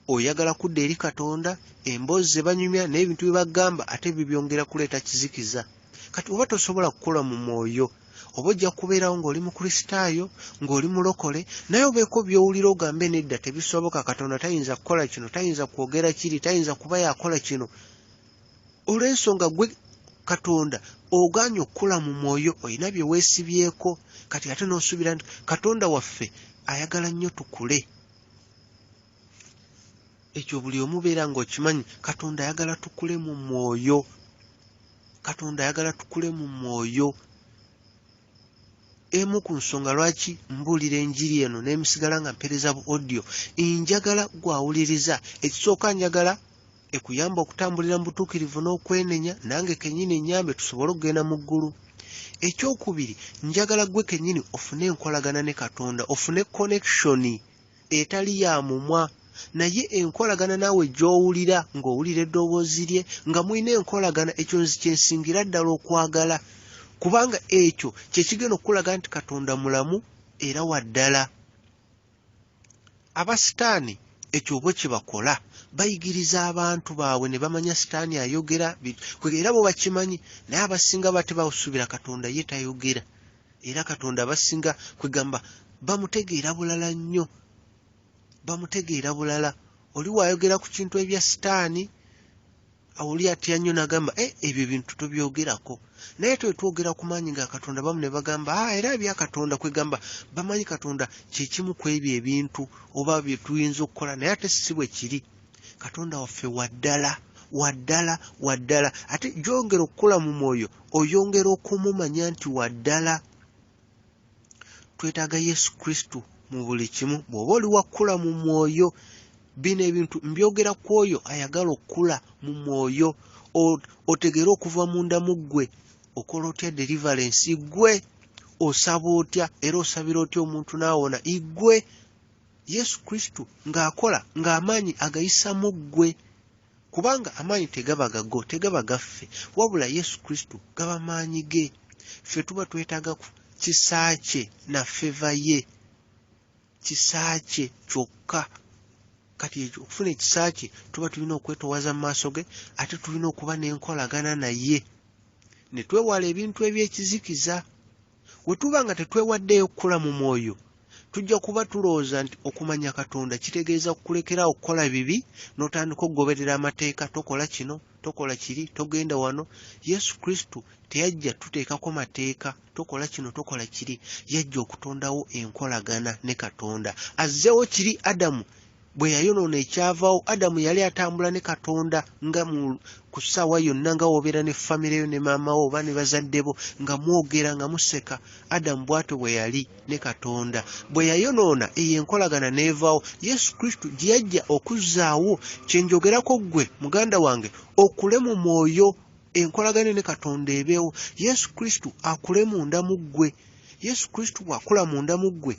oyagala kudda eri Katonda, emboozi ze banyumya n'ebintu bye bagamba ate bibyongera kuleeta kizikiza. Kati oba tosobola kukula mu mwoyo, oba ojja kubeerawo ng'oli Mukristaayo, ng'oli mulokole, naye obeeko by'owulira ogambe nedda tebisoboka, Katonda tayinza kukola kino, tayinza kwogera kiri, tayinza kuba yakola kino. Olw'ensonga gwe Katonda ogaanye okukula mu mwoyo, olina bye weesibyeko, kati ate n'osuubira nti Katonda waffe ayagala nnyo tukule. Ekyo buli omu beera ng'okimanyi, Katonda ayagala tukule mu mwoyo. Katonda ayagala tukule mu mwoyo. Emu ku nsonga lwaki mbuulira enjiri eno n'emisigala nga mpeereza bu audio, njagala gw'awuliriza. Ekisooka njagala ekuyamba okutambulira mu butuukirivu n'okwenenya, nange kennyini ennyambe tusobole okugenda mu ggulu. Ekyokubiri, njagala ggwe kennyini ofune enkolagana ne Katonda, ofune connection etali ya mumwa, naye enkolagana naawe gy'owulira ng'owulira eddoboozi lye, nga mulina enkolagana. Ekyo nze kye nsingira ddala okwagala, kubanga ekyo kye kigenda okukulaga nti Katonda mulamu era wa ddala. Abasitaani ekyo bo kye bakola, bayigiriza abantu baabwe ne bamanya sitaani ayogera, era bo bakimanyi, naye abasinga ba tebasuubira Katonda ye tayogera. Era Katonda abasinga kwegamba bamutegeera bulala nnyo, bamutegeera bulala. Oli w'ayogera ku kintu ebya sitaani, oli atya nnyo n'agamba, ebyo ebintu tobyogerako. Naye twe twogera ku maanyi ga Katonda, bamu ne bagamba, era ebya Katonda, kwegamba bamanyi Katonda kye kimu ku ebyo ebintu oba bye tuyinza okukola, naye ate si bwe kiri. Katonda waffe wa ddala, wa ddala, wa ddala. Ate gy'ongera okukula mu mwoyo, oyongera okumumanya nti wa ddala. Twetaaga Yesu Kristo mu buli kimu. Bw'oba oli wa kukula mu mwoyo, bino ebintu mbyogera ku oyo ayagala okukula mu mwoyo, otegeere okuva munda mu ggwe. Okola otya deliverance? Ggwe osaba otya? Era osabira otya omuntu n'awona? Ggwe Yesu Kristo ng'akola ng'amaanyi agayisa mu ggwe, kubanga amaanyi tegaba gago, tegaba gaffe, wabula Yesu Kristo gaba maanyi ge. Ffe tuba twetaaga kisa kye na feva ye, kisa kye kyokka. Kati ekyo okufuna ekisa kye tuba tulina okwetoowaza mu maaso ge, ate tulina okuba n'enkolagana naye ne twewala ebintu eby'ekizikiza. We tuba nga tetwewaddeeyo kukula mu mwoyo, tujja kuba tulowooza nti okumanya Katonda kitegeeza kukulekera okukola bibi n'otandika okugoberera amateeka, tokola kino, tokola kiri, togenda wano. Yesu Kristo teyajja tuteekako mateeka, tokola kino, tokola kiri. Yajja okutondawo enkolagana ne Katonda. Azzeewo kiri Adamu bwe yayonoona ekyavaawo. Adamu yali atambula ne Katonda nga ku ssaawa yonna, nga w'obeera ne famire yo ne maama wo oba ne bazadde bo, nga mwogera nga museka. Adamu bw'atyo bwe yali ne Katonda. Bwe yayonoona, eyo enkolagana n'evaawo. Yesu Kristo gye yajja okuzzaawo. Kye njogerako ggwe muganda wange, okule mu mwoyo, enkolagana ne Katonda ebeewo. Yesu Kristo akule munda mu ggwe. Yesu Kristo bw'akula munda mu ggwe,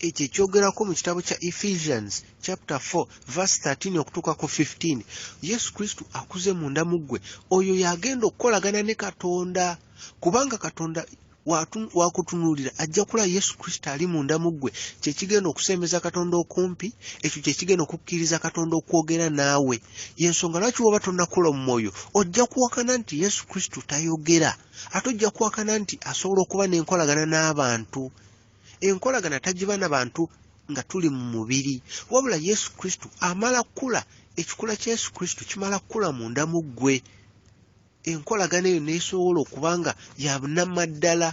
ekyo ekyogerako mu kitabo kya Ephesians chapter 4 verse 13 okutuuka ku 15, Yesu Kristo akuze munda mu ggwe, oyo y'agenda okukolagana ne Katonda, kubanga Katonda Wakutunuulira ajja kulaba Yesu Kristo ali munda mu ggwe. Kye kigenda okusembeza Katonda okumpi, ekyo kye kigenda okukkiriza Katonda okwogera naawe. Y'ensonga lwaki bw'oba tonnakula mu mwoyo, ojja kuwakana nti Yesu Kristo tayogera, ate ojja kuwakana nti asobola okuba n'enkolagana n'abantu. Enkolagana tagiba na bantu nga tuli mu mubiri, wabula Yesu Kristo amala kukula, ekikula kya Yesu Kristo kimala kukula munda mu ggwe. Enkolagana eyo n'esobola okuba nga ya nnamaddala,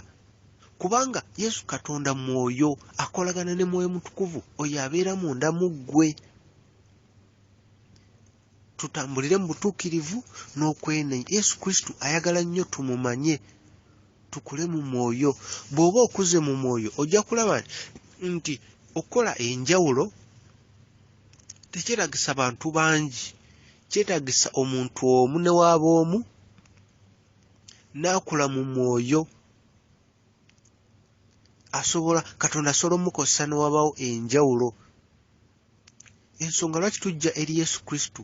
kubanga Yesu Katonda mwoyo, akolagana ne Mwoyo Mutukuvu oyo abeera munda mu ggwe. Tutambulire mu butuukirivu n'okwenenya. Yesu Kristo ayagala nnyo tumumanye, tukule mu mwoyo. Bw'oba okuze mu mwoyo ojja kulaba nti okukola enjawulo tekyetaagisa bantu bangi, kyetaagisa omuntu omu ne waaba omu n'akula mu mwoyo, asobola Katonda asobola omukozesa ne wabaawo enjawulo. Ensonga lwaki tujja eri Yesu Kristo,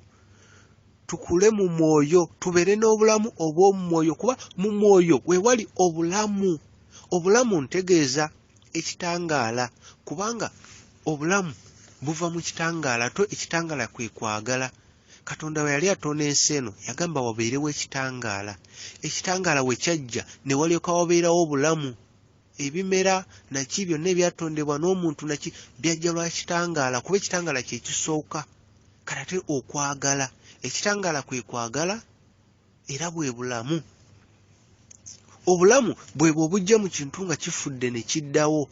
tukule mu mwoyo, tubeere n'obulamu obw'omu mwoyo, kuba mu mwoyo we wali obulamu. Obulamu ntegeeza ekitangaala, kubanga obulamu buva mu kitangaala, ate ekitangaala kwe kwagala. Katonda bwe yali atonda ensi eno yagamba wabeerewo ekitangaala. Ekitangaala we kyajja ne walyoka wabeerawo obulamu. Ebimera naki byonna ebyatondebwa n'omuntu naki byajja lwa kitangaala, kuba ekitangaala kye kisooka. Kati ate okwagala, ekitangaala kwe kwagala era bwe bulamu. Obulamu bwe bwo obujja mu kintu nga kifudde ne kiddawo.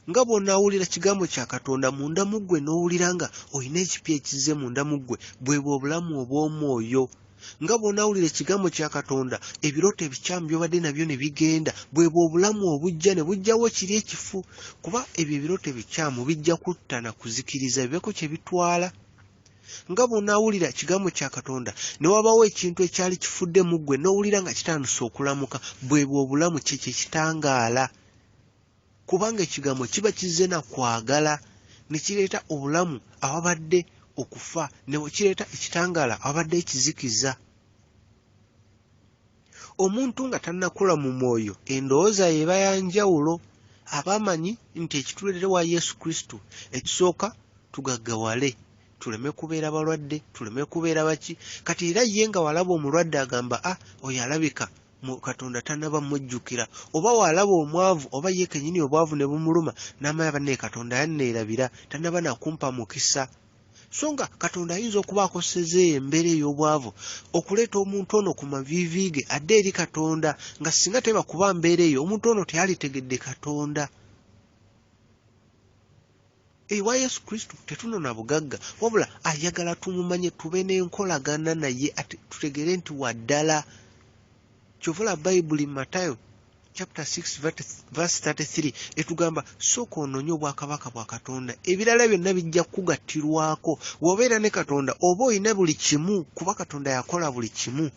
Nga bw'onaawulira kigambo kya Katonda munda mu ggwe n'owulira nga olina ekipya ekizze munda mu ggwe, bwe bwo obulamu obw'omwoyo. Nga bw'onaawulira ekigambo kya Katonda, ebirooto ebikyamu by'obadde nabyo ne bigenda, bwe bwo obulamu obujja ne buggyawo kiri ekifu. Kuba ebyo ebirooto ebikyamu bijja kutta na kuzikiriza, bibeeko kye bitwala. Nga bw'onaawulira ekigambo kya Katonda ne wabaawo ekintu ekyali kifudde mu ggwe n'owulira nga kitandise okulamuka, bwe bwo obulamu, kye kye kitangaala. Kubanga ekigambo kiba kizze na kwagala, ne kireeta obulamu awabadde okufa, ne kireeta ekitangaala awabadde ekizikiza. Omuntu nga tannakula mu mwoyo, endowooza ye eba ya njawulo. Aba amanyi nti ekituleetera ewa Yesu Kristo, ekisooka tugaggawale, tuleme kubeera balwadde, tuleme kubeera baki. Kati era ye nga walaba omulwadde agamba, ah, oyo alabika Katonda tannaba mujjukira. Oba w'alaba omwavu, oba ye kennyini obwavu ne bumuluma, n'amanya bannaye Katonda yanneerabira, tannaba na kumpa mukisa. So nga Katonda ayinza okuba akosezza eyo embeera ey'obwavu okuleeta omuntu ono ku maviivi ge adde eri Katonda, nga singa teba kuba mbeera eyo omuntu ono teyalitegedde Katonda. Ewa Yesu Kristo tetunona bugagga, wabula ayagala tumumanye, tube n'enkolagana naye, ate tutegeere nti wa ddala. Kyova olaba Bayibuli Matayo chapter 6 verse 33 etugamba sooka onoonye obwakabaka bwa Katonda, ebirala byonna bijja kukugattirwako. Bw'obeera ne Katonda oba olina buli kimu, kuba Katonda yakola buli kimu.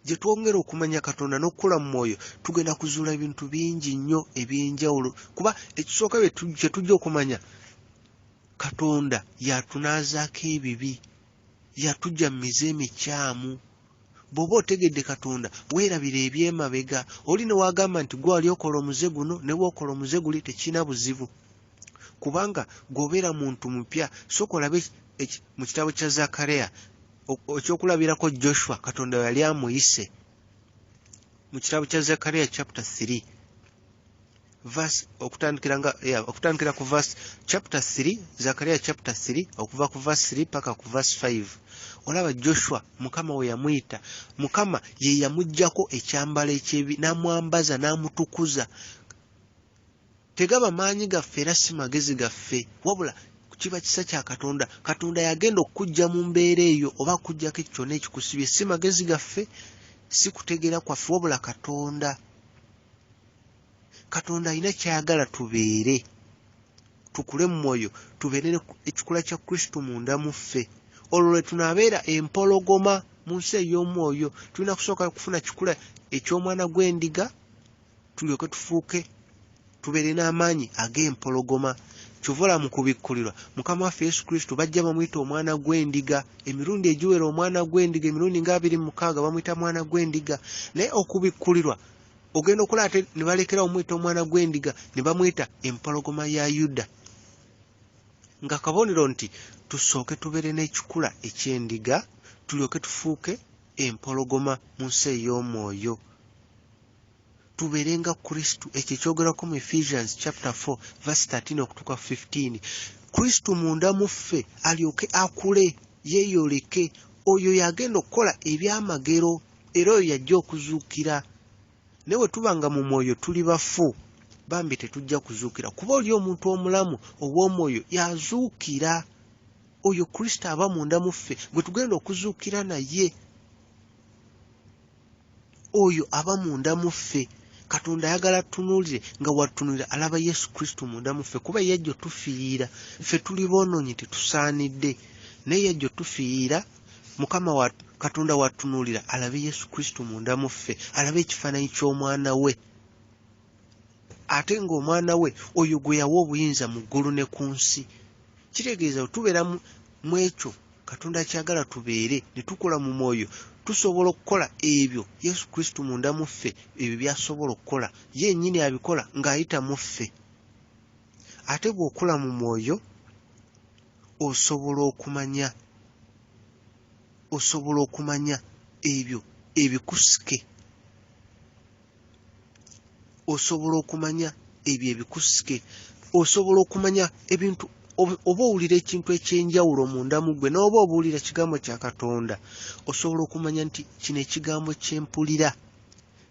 Gye twongera okumanya Katonda n'okukula mu mwoyo, tugenda kuzuula ebintu bingi nnyo eby'enjawulo, kuba ekisooka kye tujja okumanya, Katonda y'atunaazaako ebibi, yatuggya mu mize emikyamu. Bw'oba otegedde Katonda, weerabira eby'emabega. Oli ne w'agamba nti ggwe wali okola omuze guno, ne bw'okola omuze guli tekirina buzibu, kubanga ggwe obeera muntu mupya. Sooka olabe mu kitabo kya Zaakaliya, ekyokulabirako Joshua Katonda yali amuyise mu kitabo kya Zakariya chapter 3 verse okutandikira nga yeah, okutandikira ku verse chapter 3 Zakariya chapter 3 okuva ku verse 3 paka ku verse 5 olaba Joshua Mukama we yamuyita, Mukama ye yamuggyako ekyambalo eky'ebi n'amwambaza n'amutukuza. Tegaba maanyi gaffe era si magezi gaffe, wabula kiba kisa kya Katonda. Katonda y'agenda okukuggya mu mbeera eyo oba akuggyako ekyo kyonna ekikusibye. Si magezi gaffe, si kutegeera kwaffe, wabula Katonda. Katonda alina ky'ayagala tubeere, tukule mu mwoyo, tubeere ekikula kya Kristo munda mu ffe. Olwo lwe tunaabeera empologoma mu nsi ey'omwoyo. Tulina kusooka kufuna kikula eky'omwana gw'endiga, tulyoke tufuuke tubeere n'amaanyi ag'empologoma. Kyova olaba mu kubikkulirwa Mukama waffe Yesu Kristo bajja bamuyita omwana gw'endiga emirundi egiwera, omwana gw'endiga emirundi nga 26 bamuyita mwana gw'endiga. Naye okubikkulirwa ogenda okulaba ate ne balekerawo omuyita omwana gw'endiga ne bamuyita empologoma ya Yuda, nga kabonero nti tusooke tubeere n'ekikula eky'endiga tulyoke tufuuke empologoma mu nsi ey'omwoyo, tubeere nga Kristo. Ekyo ekyogerwako mu Ephesians chapter 4 verse 13 okutuuka 15. Kristo munda mu ffe alyoke akule, yeeyoleke. Oyo y'agenda okukola ebyamagero, era oyo y'ajja okuzuukira. Naye bwe tuba nga mu mwoyo tuli bafu, bambi tetujja kuzuukira, kuba oli omuntu omulamu ow'omwoyo y'azuukira. Oyo Kristo aba munda mu ffe gwe tugenda okuzuukira naye. Oyo aba munda mu ffe. Katonda ayagala atunuulire, nga watunuulira alaba Yesu Kristo munda mu ffe, kuba yajja otufiirira. Ffe tuli boonoonyi, tetusaanidde, naye yajja otufiirira. Mukama wa Katonda watunuulira alabe Yesu Kristo munda mu ffe, alabe ekifaananyi ky'omwana we, ate ng'omwana we oyo gwe yawa obuyinza mu ggulu ne ku nsi. Kitegeeza bwe tubeera mu ekyo Katonda kyagala tubeere, ne tukula mu mwoyo, tusobola okukola ebyo Yesu Kristo munda mu ffe ebyo by'asobola okukola. Ye yennyini abikola ng'ayita mu ffe. Ate bw'okula mu mwoyo osobola okumanya, osobola okumanya ebyo ebikusike, osobola okumanya ebyo ebikusike, osobola okumanya ebintu, oba owulira ekintu eky'enjawulo munda mu ggwe, n'oba obuulira kigambo kya Katonda, osobola okumanya nti kino ekigambo kye mpulira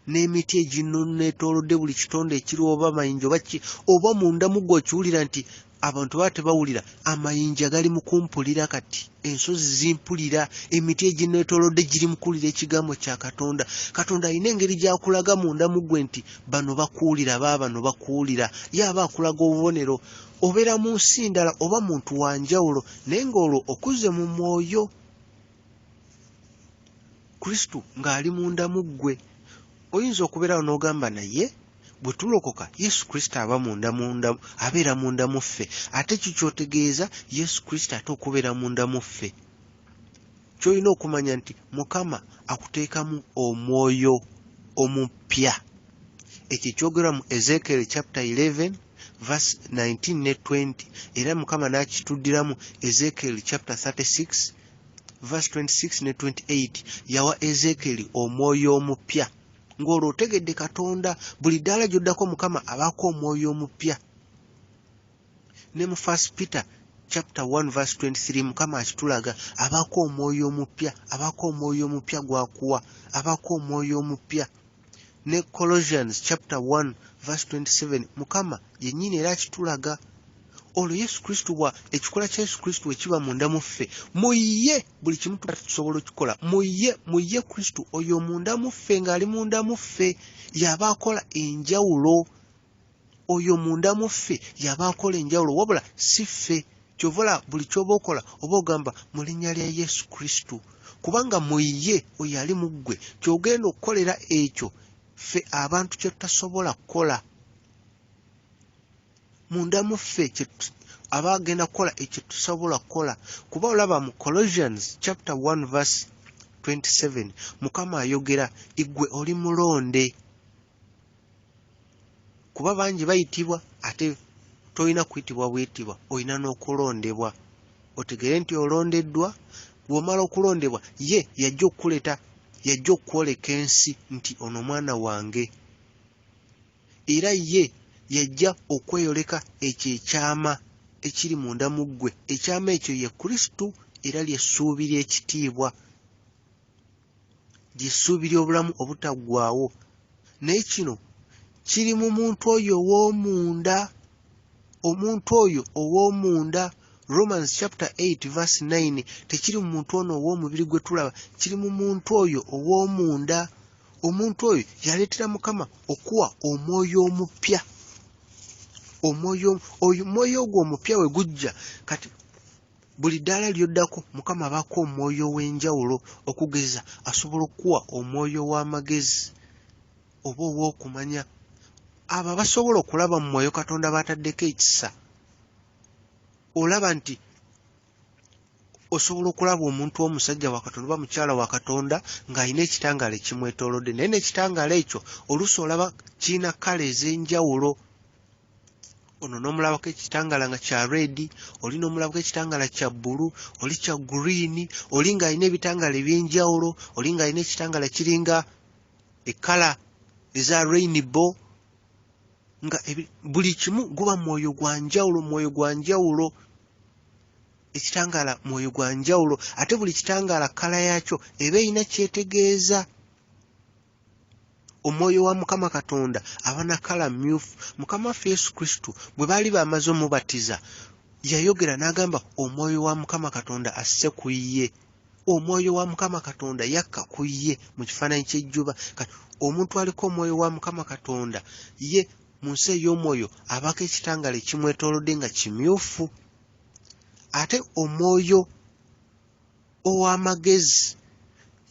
n'emiti eginneetoolodde, buli kitonde ekiriwo, oba amayinja oba ki, oba munda mu ggwe okiwulira nti abantu baba tebawulira, amayinja gali mu kumpulira kati, ensozi zimpulira, emiti eginneetoolodde giri mu kuwulira ekigambo kya Katonda. Katonda alina engeri gy'akulaga munda mu ggwe nti bano bakuwulira, baabano bakuwulira. Ye aba akulaga obubonero. Obeera mu nsi ndala oba muntu wa njawulo, naye ng'olwo okuze mu mwoyo. Kristo ng'ali munda mu ggwe. Oyinza okubeerawo n'ogamba, naye bwe tulokoka Yesu Kristo aba munda munda, abeera munda mu ffe. Ate ki ky'otegeeza Yesu Kristo ate okubeera munda mu ffe? Ky'olina okumanya nti Mukama akuteekamu omwoyo omupya. Ekyo ekyogerwa mu Ezekiel chapter 11 verse 19 ne 20, era Mukama n'akituddiramu Ezekiel chapter 36 verse 26 ne 28. Yawa Ezekiel omwoyo omupya. Ng'olwo otegedde Katonda, buli ddaala gy'oddako Mukama abaako omwoyo omupya. Ne mu 1 Peter chapter 1 verse 23 Mukama akitulaga, abaako omwoyo omupya, abaako omwoyo omupya gw'akuwa, abaako omwoyo omupya. Ne Colossians chapter 1 verse 27 Mukama yennyini era akitulaga. Olwo Yesu Kristo bwa ekikula kya Yesu Kristo bwe kiba munda mu ffe, mu ye buli kimu tusobola okukikola. Mu ye Kristo oyo munda mu ffe, ng'ali munda mu ffe, y'aba akola enjawulo. Oyo munda mu ffe y'aba akola enjawulo, wabula si ffe. Ky'ova olaba buli ky'oba okola oba ogamba mu linnya lya Yesu Kristo, kubanga mu ye oyo ali mu ggwe ky'ogenda okukolera ekyo ffe abantu kye tutasobola kukola. Munda mu ffe aba agenda kukola ekyo tusobola kukola. Kuba olaba mu Colossians chapter 1 verse 27 Mukama ayogera, iggwe oli mulonde. Kuba bangi bayitibwa, ate tolina kuyitibwa buyitibwa, olina n'okulondebwa. Otegeere nti olondeddwa. Bw'omala okulondebwa, ye yajja okukuleeta, yajja okukwoleka ensi nti ono mwana wange. Era ye yajja okweyoleka ekyo ekyama ekiri munda mu ggwe. Ekyama ekyo ye Kristo, era ly'essuubi ly'ekitiibwa, ly'essuubi ly'obulamu obutaggwaawo. Naye kino kiri mu muntu oyo ow'omunda, omuntu oyo ow'omunda. Romans chapter 8 verse 9 tekiri mu muntu ono ow'omubiri gwe tulaba, kiri mu muntu oyo ow'omunda. Omuntu oyo yaleetera Mukama okuwa omwoyo omupya. Omwoyo ogwo omupya we gujja, kati buli ddaala ly'oddako Mukama abaako omwoyo ow'enjawulo. Okugeza asobola okukuwa omwoyo w'amagezi oba ow'okumanya. Abo abasobola okulaba mu mwoyo Katonda b'ataddeko ekisa, Olaba nti osobola okulaba omuntu omusajja wa Katonda oba mukyala wa Katonda ng'alina ekitangaala ekimwetoolodde, naye n'ekitangaala ekyo oluusi olaba kirina kkala ez'enjawulo. Ono n'omulabako ekitangaala nga kya red, oli n'omulabako ekitangaala kya bbulu, oli kya green, oli ng'alina ebitangaala eby'enjawulo, oli ng'alina ekitangaala kiringa ekkala eza rainbow, nga buli kimu guba mwoyo gwa njawulo, mwoyo gwa njawulo. Ekitangaala mwoyo gwa njawulo, ate buli kitangaala kkala yaakyo eba erina ky'etegeeza. Omwoyo wa Mukama Katonda aba na kkala mmyufu. Mukama waffe Yesu Kristo bwe baali bamaze omubatiza, yayogera n'agamba omwoyo wa Mukama Katonda asse ku ye. Omwoyo wa Mukama Katonda yakka ku ye mu kifaananyi ky'ejjuba. Kati omuntu aliko omwoyo wa Mukama Katonda ye mu nsi ey'omwoyo abaako ekitangaala ekimwetoolodde nga kimyufu. Ate omwoyo ow'amagezi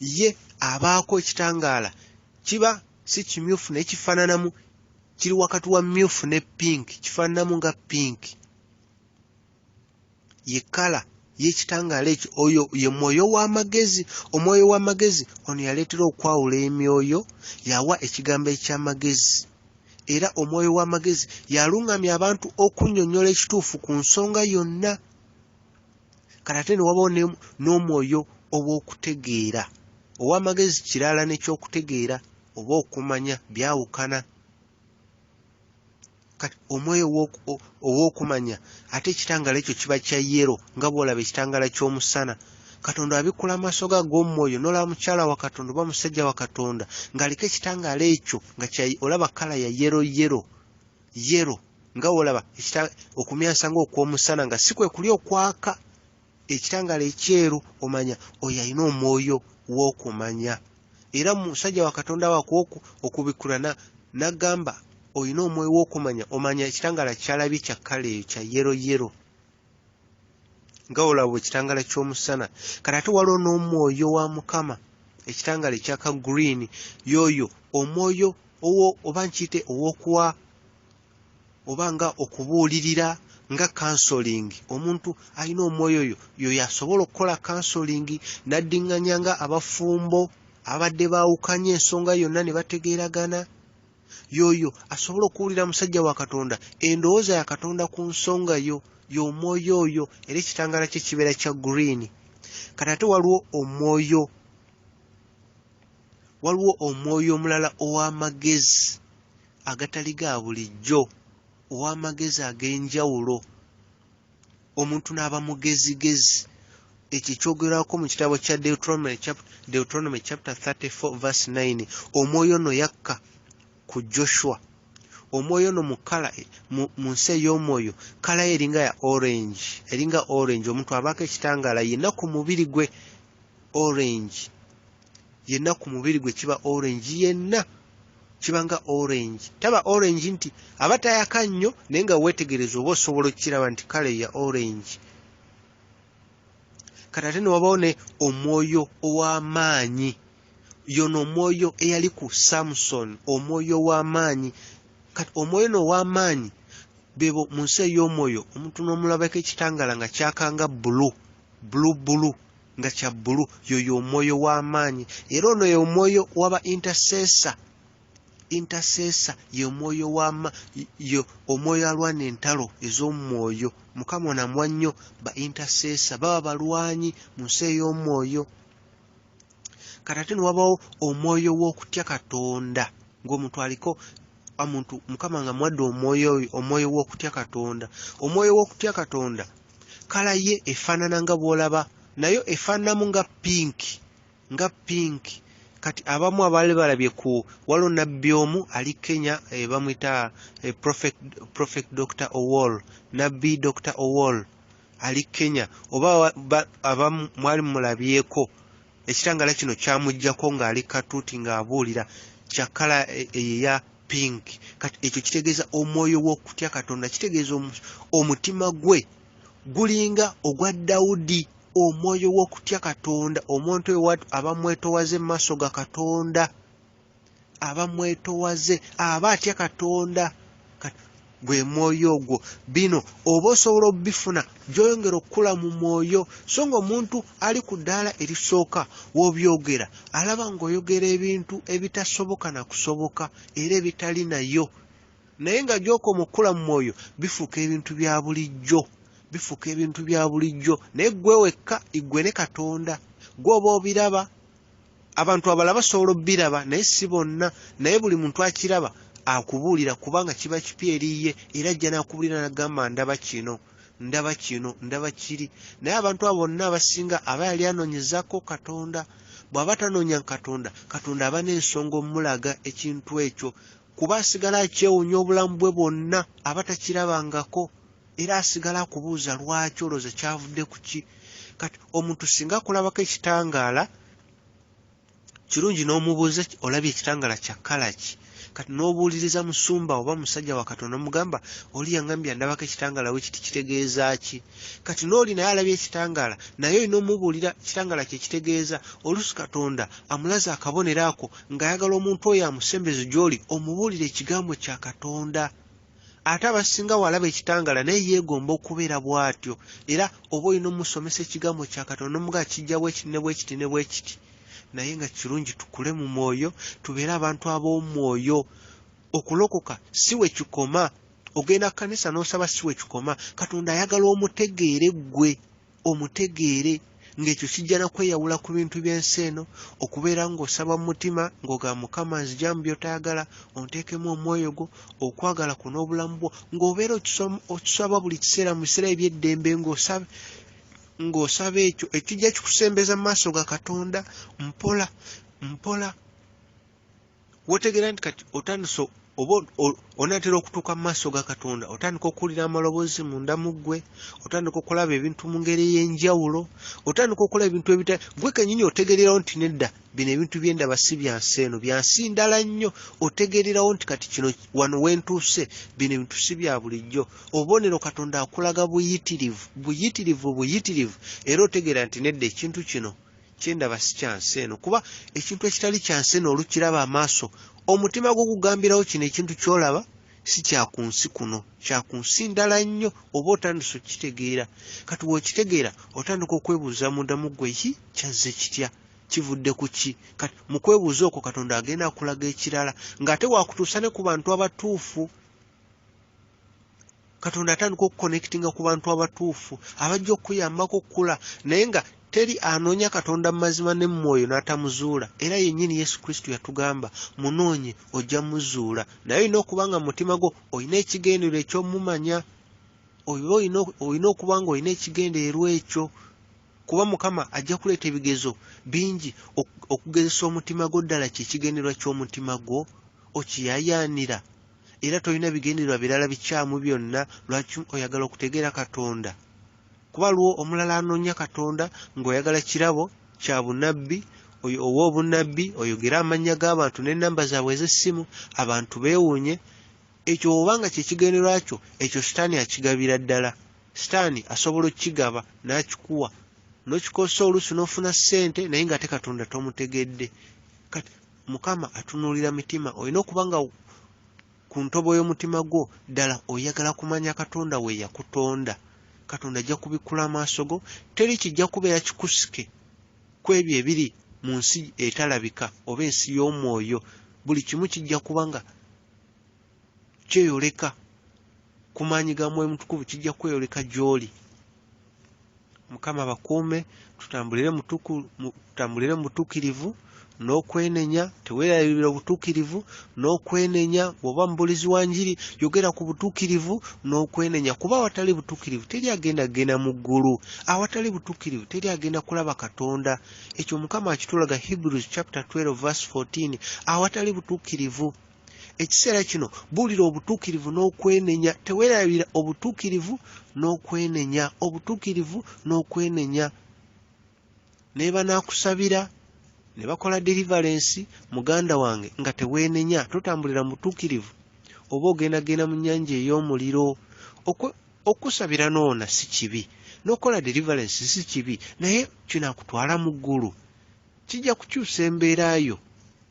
ye abaako ekitangaala kiba si kimyufu naye kifaananamu, kiri wakati wa myufu ne pinki, kifaananamu nga pinki. Ye kkala y'ekitangaala ekyo, oyo ye mwoyo w'amagezi. Omwoyo w'amagezi ono yaleetera okwawula emyoyo, y'awa ekigambo eky'amagezi. Era omwoyo w'amagezi y'aluŋŋamya abantu okunnyonnyola ekituufu ku nsonga yonna. Kati ate ne wabawo n'omwoyo ow'okutegeera. Ow'amagezi kirala n'ekyokutegeera oba okumanya byawukana. Kati omwoyo ow'okumanya ate ekitangaala ekyo kiba kya yero nga bw'olaba ekitangaala ky'omusana. Katonda abikkula amaaso go ag'omwoyo n'olaba mukyala wa Katonda oba musajja wa Katonda ng'aliko ekitangaala ekyo nga kya olaba kkala ya yero yero yero nga bw'olaba okumyansa ng'okw'omusana nga si kwe kuli okwaka ekitangaala ekyeru, omanya oyo alina omwoyo w'okumanya. Era musajja wa Katonda wakuwa okubikkula n'agamba olina omwoyo w'okumanya, omanya ekitangaala ky'alabye kya kkala eyo kya yero yero nga bw'olaba ekitangaala ky'omusana. Kati ate waliwo n'omwoyo wa Mukama, ekitangaala ekyaka green, y'oyo omwoyo oba nkiyite ow'okuwa oba nga okubuulirira nga counseling. Omuntu alina omwoyo oyo y'oyo asobola okukola counseling n'addiŋŋanya nga abafumbo abadde baawukanye ensonga yonna ne bategeeragana. Y'oyo asobola okuwulira musajja wa Katonda endowooza ya Katonda ku nsonga yo, y'omwoyo oyo, era ekitangaala kye kibeera kya green. Kati ate waliwo omwoyo, waliwo omwoyo omulala ow'amagezi agatali ga bulijjo, ow'amagezi ag'enjawulo, omuntu n'aba mugezigezi. Ekyo kyogerwako mu kitabo kya Deuteronomy chapter 34 verse 9. Omwoyo ono yakka ku Joshua. Omwoyo ono mu kkala mu nsi ey'omwoyo kkala ye eringa ya orange, eringa orange. Omuntu abaako ekitangaala yenna ku mubiri gwe orange, yenna ku mubiri gwe kiba orange, yenna kiba nga orange. Taba orange nti aba tayaka nnyo, naye nga weetegereza oba osobola okukiraba nti kkala ya orange. Kati ate ne wabawo ne omwoyo ow'amaanyi. Y'ono omwoyo eyali ku Samson, omwoyo ow'amaanyi. Kati omwoyo ono ow'amaanyi bebo mu nsi ey'omwoyo omuntu n'omulabako ekitangaala nga kyaka nga bbulu, bbulu bbulu nga kya bbulu, y'oyo omwoyo w'amaanyi. Era ono ye omwoyo w'aba intercessor. Intercessor ye omwoyo w'ama ye omwoyo alwana entalo ez'omwoyo. Mukama ono amuwa nnyo ba intercessor, baba balwanyi mu nsi ey'omwoyo. Kati ate ne wabawo omwoyo w'okutya Katonda, ng'omuntu aliko omuntu Mukama nga amuwadde omwoyo oyo, omwoyo w'okutya Katonda. Omwoyo w'okutya Katonda kkala ye efaanana nga bw'olaba nayo efaananamu nga pinki, nga pinki. Kati abamu abaali balabye ku waliwo nnabbi omu ali Kenya bamuyita Prophet Dr. Owol, Nnabbi Dr. Owol ali Kenya, oba abamu mwali mumulabyeko. Ekitangaala kino kyamuggyako ng'ali katuuti ng'abuulira kya kkala eyo eya pinki. Kati ekyo kitegeeza omwoyo w'okutya Katonda, kitegeeza omutima gwe gulinga ogwa Dawudi, omwoyo w'okutya Katonda. Omuntu oyo aba mwetowaze mu maaso ga Katonda, aba mwetowaze, aba atya Katonda. Kati Gwe mwoyo ogwo. Bino oba osobola obifuna gy'oyongera okukula mu mwoyo. So ng'omuntu ali ku ddaala erisooka w'obyogera alaba ng'oyogera ebintu ebitasoboka na kusoboka era ebitali nayo. Naye nga gy'okoma okukula mu mwoyo bifuuka ebintu bya bulijjo, bifuuka ebintu bya bulijjo. Naye ggwe wekka, ggwe ne Katonda, ggwe oba obiraba. Abantu abalala basobola obbiraba naye si bonna. Naye buli muntu akiraba akubuulira kubanga kiba kipya eri ye, era ajja n'akubuulira n'agamba ndaba kino, ndaba kino, ndaba kiri. Naye abantu abo bonna abasinga aba yali anoonyezaako Katonda. Bw'aba tanoonya Katonda, Katonda aba n'ensonga omulaga ekintu ekyo, kuba asigala akyewuunya obulamu bwe bwonna, aba takirabangako, era asigala akubuuza lwaki, olowooza kyavudde ku ki. Kati omuntu singa akulabako ekitangaala, kirungi n'omubuuza olabye ekitangaala kya kkala ki? Kati n'obuuliriza musumba oba musajja wa Katonda n'omugamba oli yangambye andabako ekitangaala bwe kiti kitegeeza ki? Kati n'oli naye alabye ekitangaala naye olina omubuulira ekitangaala kye kitegeeza. Oluusi Katonda amulaze akabonero ako ng'ayagala omuntu oyo amusembeze gy'oli omubuulire ekigambo kya Katonda. Ate abasinga bw'alaba ekitangaala naye yeegomba okubeera bw'atyo, era oba olina omusomesa ekigambo kya Katonda n'omugamba kijja bwe kiti ne bwe kiti ne bwe kiti. Naye nga kirungi tukule mu mwoyo, tubeere abantu ab'omwoyo. Okulokoka si we kikoma. Ogenda ku kkanisa n'osaba si we kikoma. Katonda ayagala omutegeere ggwe, omutegeere, ng'ekyo kijja na kweyawula ku bintu by'ensi eno, okubeera ng'osaba mu mutima ng'ogamba Mukama nzigya mu by'otayagala, onteekemu omwoyo gwo, okwagala kwo n'obulamu bwo, ng'obeera okisaba buli kiseera mu biseera eby'eddembe ng'osaba ng'osaba ekyo ekijja kikusembeza mu maaso ga Katonda mpola mpola. W'otegeera nti kati otandise oba onaatera okutuuka mu maaso ga Katonda, otandika okuwulira amaloboozi munda mu ggwe, otandika okulaba ebintu mu ngeri ey'enjawulo, otandika okulaba ebintu ebita ggwe kennyini otegeererawo nti nedda, bino ebintu bye ndaba si bya nsi eno, bya nsi ndala nnyo. Otegeererawo nti kati kino wano we ntuuse, bino ebintu si bya bulijjo. Obubonero Katonda akulaga buyitirivu, buyitirivu, buyitirivu, era otegeera nti nedda ekintu kino kye ndaba si kya nsi eno. Kuba ekintu ekitali kya nsi eno olukiraba amaaso, omutima gwo gugambirawo kino ekintu ky'olaba si kya ku nsi kuno, kya ku nsi ndala nnyo, oba otandise okukitegeera. Kati bw'okitegeera otandika okwebuuza munda mu ggwe, hi kyazze kitya? Kivudde ku ki? Kati mu kwebuuza okwo Katonda agenda akulaga ekirala, ng'ate wakutuusa ne ku bantu abatuufu. Katonda atandika okukonekitinga ku bantu abatuufu abajja okukuyambako okukula, naye nga teri anoonya Katonda mu mazima ne mu mwoyo n'atamuzuula. Era yennyini Yesu Kristo yatugamba munoonye ojja muzuula, naye olina okuba nga mu mutima gwo olina ekigendererwa eky'omumanya, oba olina okuba nga olina ekigendererwa ekyo, kuba Mukama ajja kuleeta ebigezo bingi okugezesa omutima gwo. Ddala kye kigendererwa ky'omutima gwo okiyaayaanira, era tolina bigendererwa birala bikyamu byonna, lwaki oyagala okutegeera Katonda? Kuba lwo omulala anoonya Katonda ng'oyagala kirabo kya bunnabbi, oyo ow'obunnabbi oyogere amannya g'abantu n'ennamba zaabwe ez'essimu, abantu beewuunye. Ekyo oba nga kye kigendererwa kyo, ekyo Sitaani akigabira ddala. Sitaani asobola okukigaba n'akikuwa, n'okikozesa oluusi n'ofuna ssente, naye ng'ate Katonda tomutegedde. Kati Mukama atunuulira mitima. Olina okuba nga ku ntobo y'omutima gwo ddala oyagala kumanya Katonda we yakutonda. Katonda ajja kubikkula amaaso go, teri kijja kubeera kikusike ku ebyo ebiri mu nsi etalabika oba ensi y'omwoyo. Buli kimu kijja kuba nga kyeyoleka ku maanyi ga Mwoyo Mutukuvu, kijja kweyoleka gy'oli. Mukama abakuume, tutambulire mu butuukirivu n'okwenenya. Teweerabira obutuukirivu n'okwenenya. Bw'oba mubuulizi wa njiri, yogera ku butuukirivu n'okwenenya, kuba awatali butuukirivu teri agenda kugenda mu ggulu. Awatali butuukirivu teri agenda kulaba Katonda. Ekyo Mukama akitulaga Hebrews chapter 12 verse 14. Awatali butuukirivu. Ekiseera kino buulira obutuukirivu n'okwenenya. Teweerabira obutuukirivu n'okwenenya, obutuukirivu n'okwenenya. Ne banaakusabira ne bakola deliverance, muganda wange, nga teweenenya, totambulira mu butuukirivu, oba ogendagenda mu nnyanja ey'omuliro. Okusabira noona si kibi, n'okukola deliverance si kibi, naye kinaakutwala mu ggulu, kijja kukyusa embeera yo,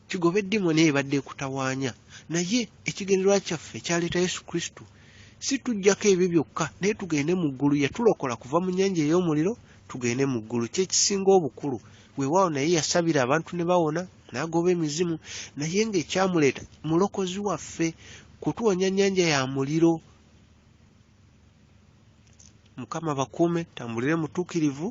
kigobe eddimoni ebadde ekutawaanya. Naye ekigendererwa kyaffe ekyaleeta Yesu Kristo Si tuggyako ebyo byokka, naye tugende mu ggulu. Yatulokola kuva mu nnyanja ey'omuliro tugende mu ggulu, kyekisinga obukulu. Weewaawo naye yasabira abantu ne bawona, n'agoba emizimu, naye ng'ekyamuleeta mulokozi waffe kutuwonya nnyanja ya muliro. Mukama bakuume, tambulire mutuukirivu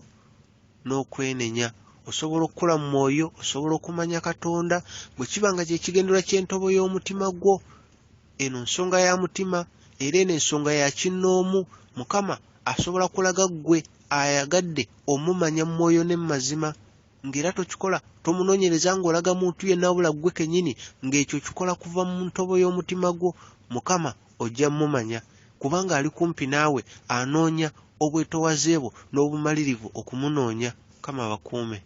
n'okwenenya. Osobola okukula mu mwoyo, osobola okumanya Katonda bwe kiba nga kye kigendererwa ky'entobo y'omutima gwo. Eno nsonga ya mutima, era eno ensonga ya kinnoomu. Mukama asobola kulaga ggwe ayagadde omumanya mu mwoyo ne mu mazima, ng'era tokikola, tomunoonyereza ng'olaga muntu yenna wabula ggwe kennyini, ng'ekyo okikola kuva mu ntobo y'omutima gwo. Mukama ojja mumanya, kubanga ali kumpi naawe, anoonya obwetoowaze bwo n'obumalirivu okumunoonya. Mukama abakuume.